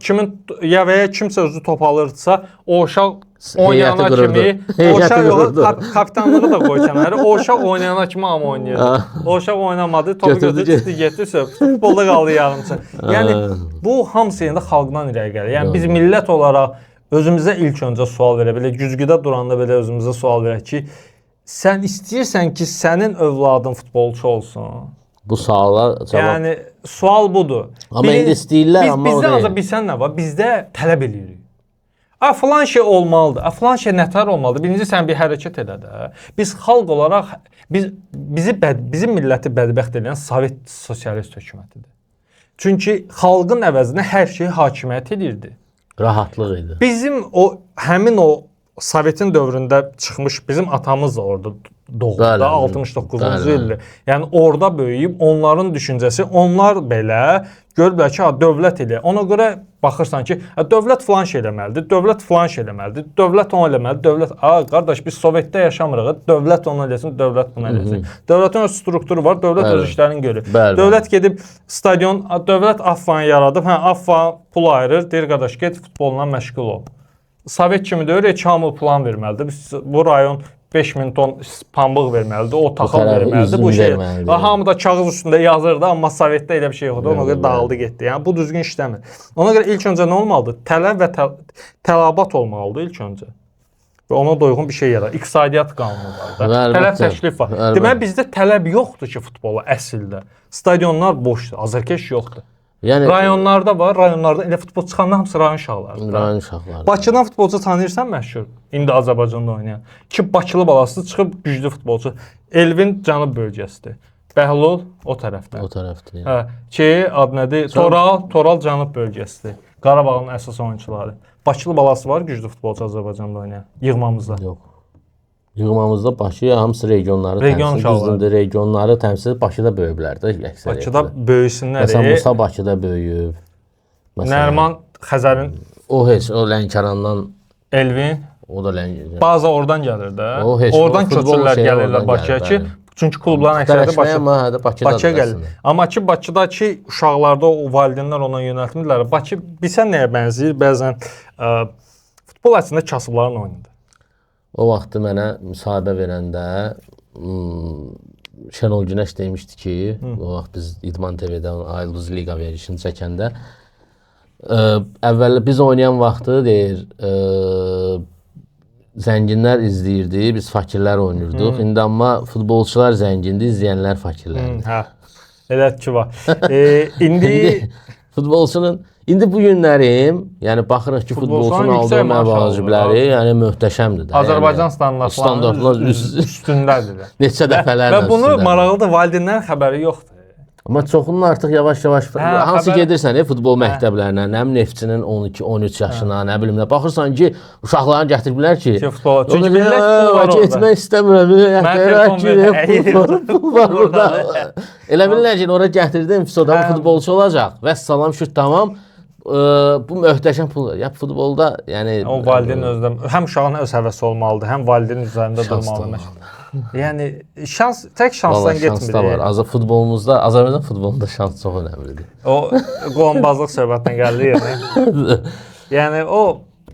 Kimin ya və ya kimsə özü top alırdısa, o uşaq oynayana kimi, o uşaq yox, kapitanlığı da qoy kənara. O uşaq oynayana kimi hamı oynayırdı. O uşaq oynamadı, topu götürdü, çıxdı, getdi, futbolda qaldı yarımçı. Yəni bu hamısı yenə də xalqdan irəli gəlir. Yəni biz millət olaraq özümüzə ilk öncə sual verə belə, güzgüdə duranda belə özümüzə sual verək ki, sən istəyirsən ki, sənin övladın futbolçu olsun. Bu suala cavab. Yəni sual budur. Amma indi istəyirlər, amma o deyil. Bizdə ancaq bilsən nə var? Bizdə tələb eləyirik. A filan şey olmalıdır. A filan şey nətər olmalıdır. Birinci sən bir hərəkət elə də. Biz xalq olaraq bizim milləti bədbəxt eləyən Sovet sosialist hökumətidir. Çünki xalqın əvəzinə hər şeyi hakimiyyət edirdi. Rahatlıq idi. Bizim o həmin o Sovetin dövründə çıxmış bizim atamız da orada doğuldu da 69-cu ildir. Yəni orada böyüyüb onların düşüncəsi, onlar belə görüblər ki, ha, dövlət elə. Ona görə baxırsan ki, dövlət filan şey eləməlidir, dövlət filan şey eləməlidir, dövlət onu eləməlidir, dövlət. A, qardaş, biz Sovetdə yaşamırıq. Dövlət onu eləsin, dövlət bunu eləsin. Dövlətin öz strukturu var, dövlət öz işlərini görür. Dövlət gedib stadion, dövlət AFFA-nı yaradıb, hə, AFFA pul ayırır, deyir qardaş, get futbolla məşğul ol. Sovet kimi deyir, heç hamı plan verməlidir. Biz bu rayon 5000 ton pambıq verməlidir, o taxıl verməlidir, bu şey. Hamı da kağız üstündə yazırdı, amma Sovetdə elə bir şey yoxdur. Ona görə dağıldı getdi. Yəni bu düzgün işləmir. Ona görə ilk öncə nə olmalıdır? Tələb və tələbat olmalıdır ilk öncə. Və ona da uyğun bir şey yaradır. İqtisadiyyat qanunu var da. Tələb təklif var. Deməli bizdə tələb yoxdur ki futbola əslində. Stadionlar boşdur, azarkeş yoxdur. Yəni rayonlarda var, rayonlarda elə futbol çıxanlar hamısı rayon uşaqlarıdır. Rayon uşaqları. Bakıdan futbolçu tanıyırsan məşhur, indi Azərbaycanda oynayan. Ki Bakılı balası çıxıb güclü futbolçu. Elvin cənub bölgəsidir. Bəhlul o tərəfdə. O tərəfdir. Hə, ki ad nədir? Toral cənub bölgəsidir. Qarabağın əsas oyunçuları. Bakılı balası var güclü futbolçu Azərbaycanda oynayan. Yığmamızda. Yox. Yığmamızda Bakı hamısı regionları təmsil edir. Regionları təmsil Bakıda böyüyüblər də əksəriyyətlə. Bakıda böyüsünlər. Məsələn, Musa Bakıda böyüyüb. Məsələn, Nərman Xəzərin o heç o Lənkərandan Elvin o da Lənkəran. Bazı oradan gəlir də. O heç, oradan köçürlər gəlirlər Bakıya ki, çünki klubların əksəriyyəti Bakıya gəlir. Amma ki Bakıdakı uşaqlarda o valideynlər ona yönəltmirlər. Bakı bilsən nəyə bənzəyir? Bəzən futbol əslində kasıbların oyunudur. O vaxtı mənə müsahibə verəndə Şenol Günəş demişdi ki, o vaxt biz İdman TV-dən Ayıldız Liqa verilişini çəkəndə əvvəl biz oynayan vaxtı deyir, zənginlər izləyirdi, biz fakirlər oynayırdıq. İndi amma futbolçular zəngindir, izləyənlər fakirlərdir. Hə. Elə ki var. İndi futbolçunun indi bu günlərim, yəni baxırıq ki, futbolçunun aldığı məvacibləri, yəni möhtəşəmdir də. Azərbaycan standartlarının üstündədir. Neçə dəfələrlə. Və bunu maraqlıdır, valideynlərin xəbəri yoxdur. Amma çoxunun artıq yavaş-yavaş hansı gedirsən futbol məktəblərinə, nə bilim Neftçinin 12-13 yaşına, nə bilim nə baxırsan ki, uşaqlarını gətiriblər ki, futbola. Çünki bilirlər ki, pul var orada. Getmək istəmirəm. Pul var orada. Elə bilirlər ki, ora gətirdim, sonra futbolçu olacaq. Vəssalam, şut tamam. Bu möhtəşəm pul. Ya futbolda, yəni o valideyn özdə həm uşağın öz həvəsi olmalıdır, həm valideyn üzərində durmalıdır. Yəni şans tək şansdan getmir. Şans da var. Futbolumuzda, Azərbaycan futbolunda şans çox önəmlidir. O qombazlıq söhbətinə gəldi yəni. Yəni o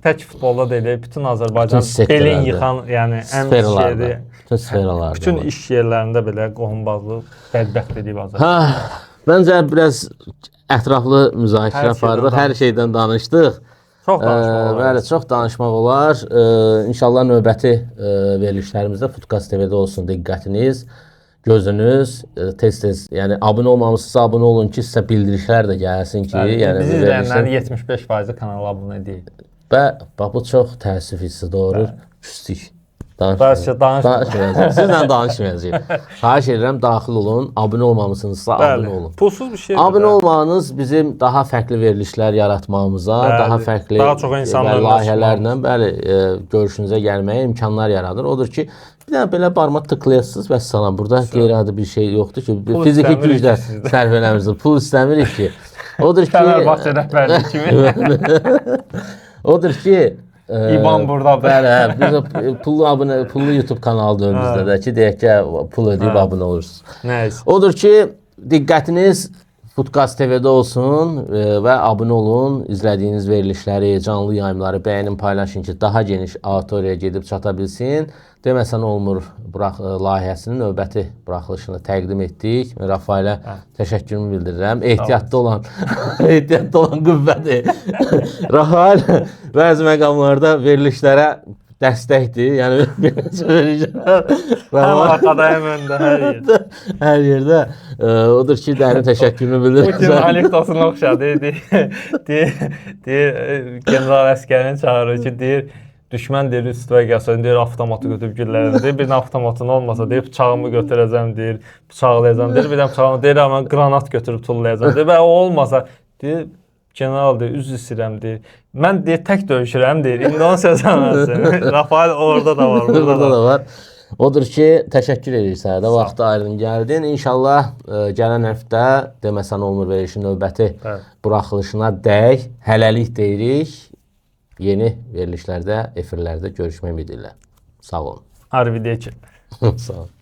tək futbolda deyil, bütün Azərbaycan belin yıxan, yəni ən şeydir. Bütün sferalarda. Bütün iş yerlərində belə qohumbazlıq bədbəxt edib Azərbaycan. Hə, məncə biraz ətraflı müzakirə apardıq. Hər şeydən danışdıq. Çox danışmaq olar. Bəli, çox danışmaq olar. İnşallah növbəti verilişlərimizdə Futkast TV-də olsun diqqətiniz, gözünüz, tez-tez, yəni abunə olmamışsınızsa abunə olun ki, sizə bildirişlər də gəlsin ki, yəni bizi izləyənlərin 75%-i kanala abunə deyil. Və bax bu çox təəssüf hissi doğurur. Küstük. Danışmayacağıq. Sizlə danışmayacağıq. Xahiş edirəm, daxil olun. Abunə olmamışsınızsa abunə olun. Pulsuz bir şeydir. Abunə olmağınız bizim daha fərqli verilişlər yaratmağımıza, daha fərqli daha çox insanlarla layihələrlə, bəli, görüşünüzə gəlməyə imkanlar yaradır. Odur ki, bir dənə belə barmaq tıklayasınız, vəssalam. Burada qeyri-adi bir şey yoxdur ki, fiziki güclə sərf eləmirsiniz. Pul istəmirik ki. Odur ki, Fenerbahçe rəhbərliyi kimi. Odur ki, İban burdadır. Bəli, biz pullu abunə, pullu YouTube kanalıdır bizdə də ki, deyək ki, pul ödəyib abunə olursunuz. Nəysə. Odur ki, diqqətiniz Futkast TV-də olsun və abunə olun. İzlədiyiniz verilişləri, canlı yayımları bəyənin, paylaşın ki, daha geniş auditoriyaya gedib çata bilsin. Deməsən olmur layihəsinin növbəti buraxılışını təqdim etdik. Rafailə təşəkkürümü bildirirəm. Ehtiyatda olan ehtiyatda olan qüvvədir. Rafael bəzi məqamlarda verilişlərə dəstəkdir. Yəni bir neçə verilişlər həm arxada, həm öndə, hər yerdə. Hər yerdə. Odur ki, dərin təşəkkürümü bildirirəm. Bu kimi anekdotuna oxşadı. Deyir, general əskərini çağırır ki, deyir, düşmən deyir, üstüvə gəlsin, deyir, avtomatı götürüb güllərim, deyir, bir avtomatın olmasa, deyir, bıçağımı götürəcəm, deyir, bıçaqlayacam, deyir, bir də bıçağımı, deyir, amma qranat götürüb tullayacam, deyir, və o olmasa, deyir, general deyir, üzr istəyirəm, deyir, mən deyir, tək döyüşürəm, deyir, indi onu söz anlarsın. Rafael orada da var, burada da var. Odur ki, təşəkkür edirik sənə də, vaxtı ayrın gəldin. İnşallah gələn həftə Deməsən Olmur verilişin növbəti buraxılışına dək hələlik deyirik. Yeni verilişlərdə, efirlərdə görüşmək ümidi ilə. Sağ olun. Arrivederci. Sağ olun.